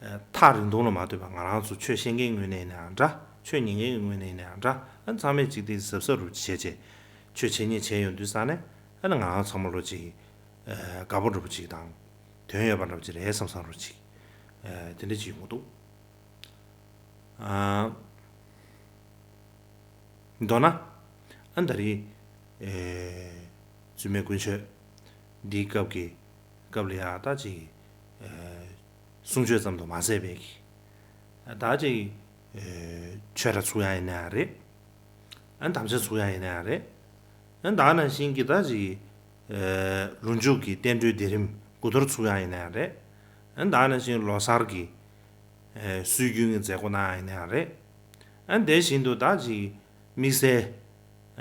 ཨ་ཐག་རིང་ཐུང་ལ་མ་ལྟོས་པར་ང་རང་ཚོ་ཆོས་ཤེས་མཁན་ངོས་ནས་ཡིན་ནའང་འདྲ། ཆོས་ཉན་མཁན་ངོས་ནས་ཡིན་ནའང་འདྲ། ཨ་ཚང་མས་ཅིག་དེ་གཟབ་གཟབ་རུ་བྱས་བྱས་ཆོས་འཆད་ཉན་བྱས་ཡོང་དུས་ཙང་ནས་ཨ་ནི་ང་རང་ཚང་མ་ལོ་ཅིག་ཨ་དགའ་པོ་འདྲ་པོ་ཅིག་དང་དོན་ཡོད་པ་འདྲ་པོ་ཅིག་རེད་བསམ་བསམ་རུ་ཅིག་ཨ་དེ་འདྲ་ཅིག་ཡོང་གི་འདུག་ཨ། མདོར་ན། ཨ་ད་རེས། ཨེ། བཙུན་མའི་དཀོན་མཆོག་འདིའི་སྐབས་ཀྱི་སྐབས་ལ་ཡང་ད་ཅིག་ཨེ། གསུང་ཆོས་ཙམ་དུ་མ་ཟད་པའི་གི་ད་ཅིག་ཨེ། ཆོས་ར་ཚུགས་ཡ་ཡིན་ན་ཡང་རེད། ཨ་དམ་བཅའ་ཚུགས་ཡ་ཡིན་ན་ཡང་རེད། ཨ་ད་ནང་བཞིན་གྱི་ད་ཅིག་ཨེ། ལོ་མཇུག་གི་བསྟན་འགྲོའི་སྡེ་རིམ་དགུ་གཏོར་ཚུགས་ཡ་ཡིན་ན་ཡང་རེད། ཨ་ད་ནང་བཞིན་ལོ་གསར་གྱི་ཨེ། སྲོལ་རྒྱུན་གྱི་མཛད་སྒོ་གནང་ཡ་ཡིན་ན་ཡང་རེད། ཨ་དེ་བཞིན་དུ་ད་ཅིག་དམིགས་བསལ་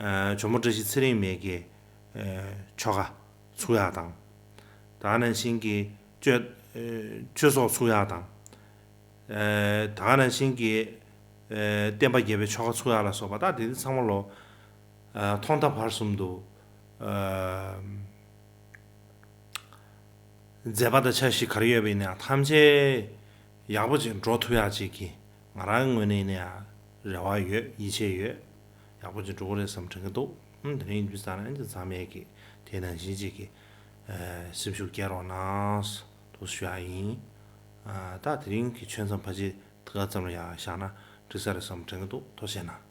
ཨ་ཇོ་མོ་བཀྲ་ཤིས་ཚེ་རིང་མའི་གི་ཨ་ཆོ་ག་ཚུགས་ཡག་དང་། ད་ག་ནང་བཞིན་གྱི་གཅོད་ཨ་གཅོད་ཚོགས་ཚུགས་ཡག་དང་། ཨ་ད་ག་ནང་བཞིན་གྱི་ཨ་བསྟན་པ་རྒྱས་པའི་ཆོ་ག་ཚུགས་ཡག་ལ་སོགས་པ་ད་དེ་ཚང་མ་ལོ་ཨ་ཐོག་མཐའ་བར་གསུམ་དུ་ཨ། མཛད་པ་དང་འཆར་གཞི་ག་རེ་ཡོད་པ་ཡིན་ན་ཐམས་ཅད་ཡག་པོ་ཅིག་འགྲོ་ཐུབ་ཡག་ཅིག་གི་ང་རང་ངོས་ནས་ཡིན་ན་ཡང་རེ་བ་ཡོད། ཡིད་ཆེས་ཡོད། ཡག་པོ་ཅིག་འགྲོ་གི་རེད་བསམ་དྲན་གྱི་འདུག་ཨུམ་དེ་རིང་ཡིན་དུས་ཙང་ནས་ཚང་མས་ཀྱི་དེ་ནང་བཞིན་ཅིག་གི་ཨ་སེམས་ཤུགས་རྒྱས་རོགས་གནང་དུ་ཞུ་ཡག་ཡིན། ཨ་ད་དེ་རིང་གི་ཆོས་མཚམས་ཕལ་ཆེར་དེ་ག་ཙམ་ལ་ཡང་བཞག་ན་འགྲིག་ས་རེད་བསམ་དྲན་གྱི་འདུག་ཐུགས་རྗེ་གནང་།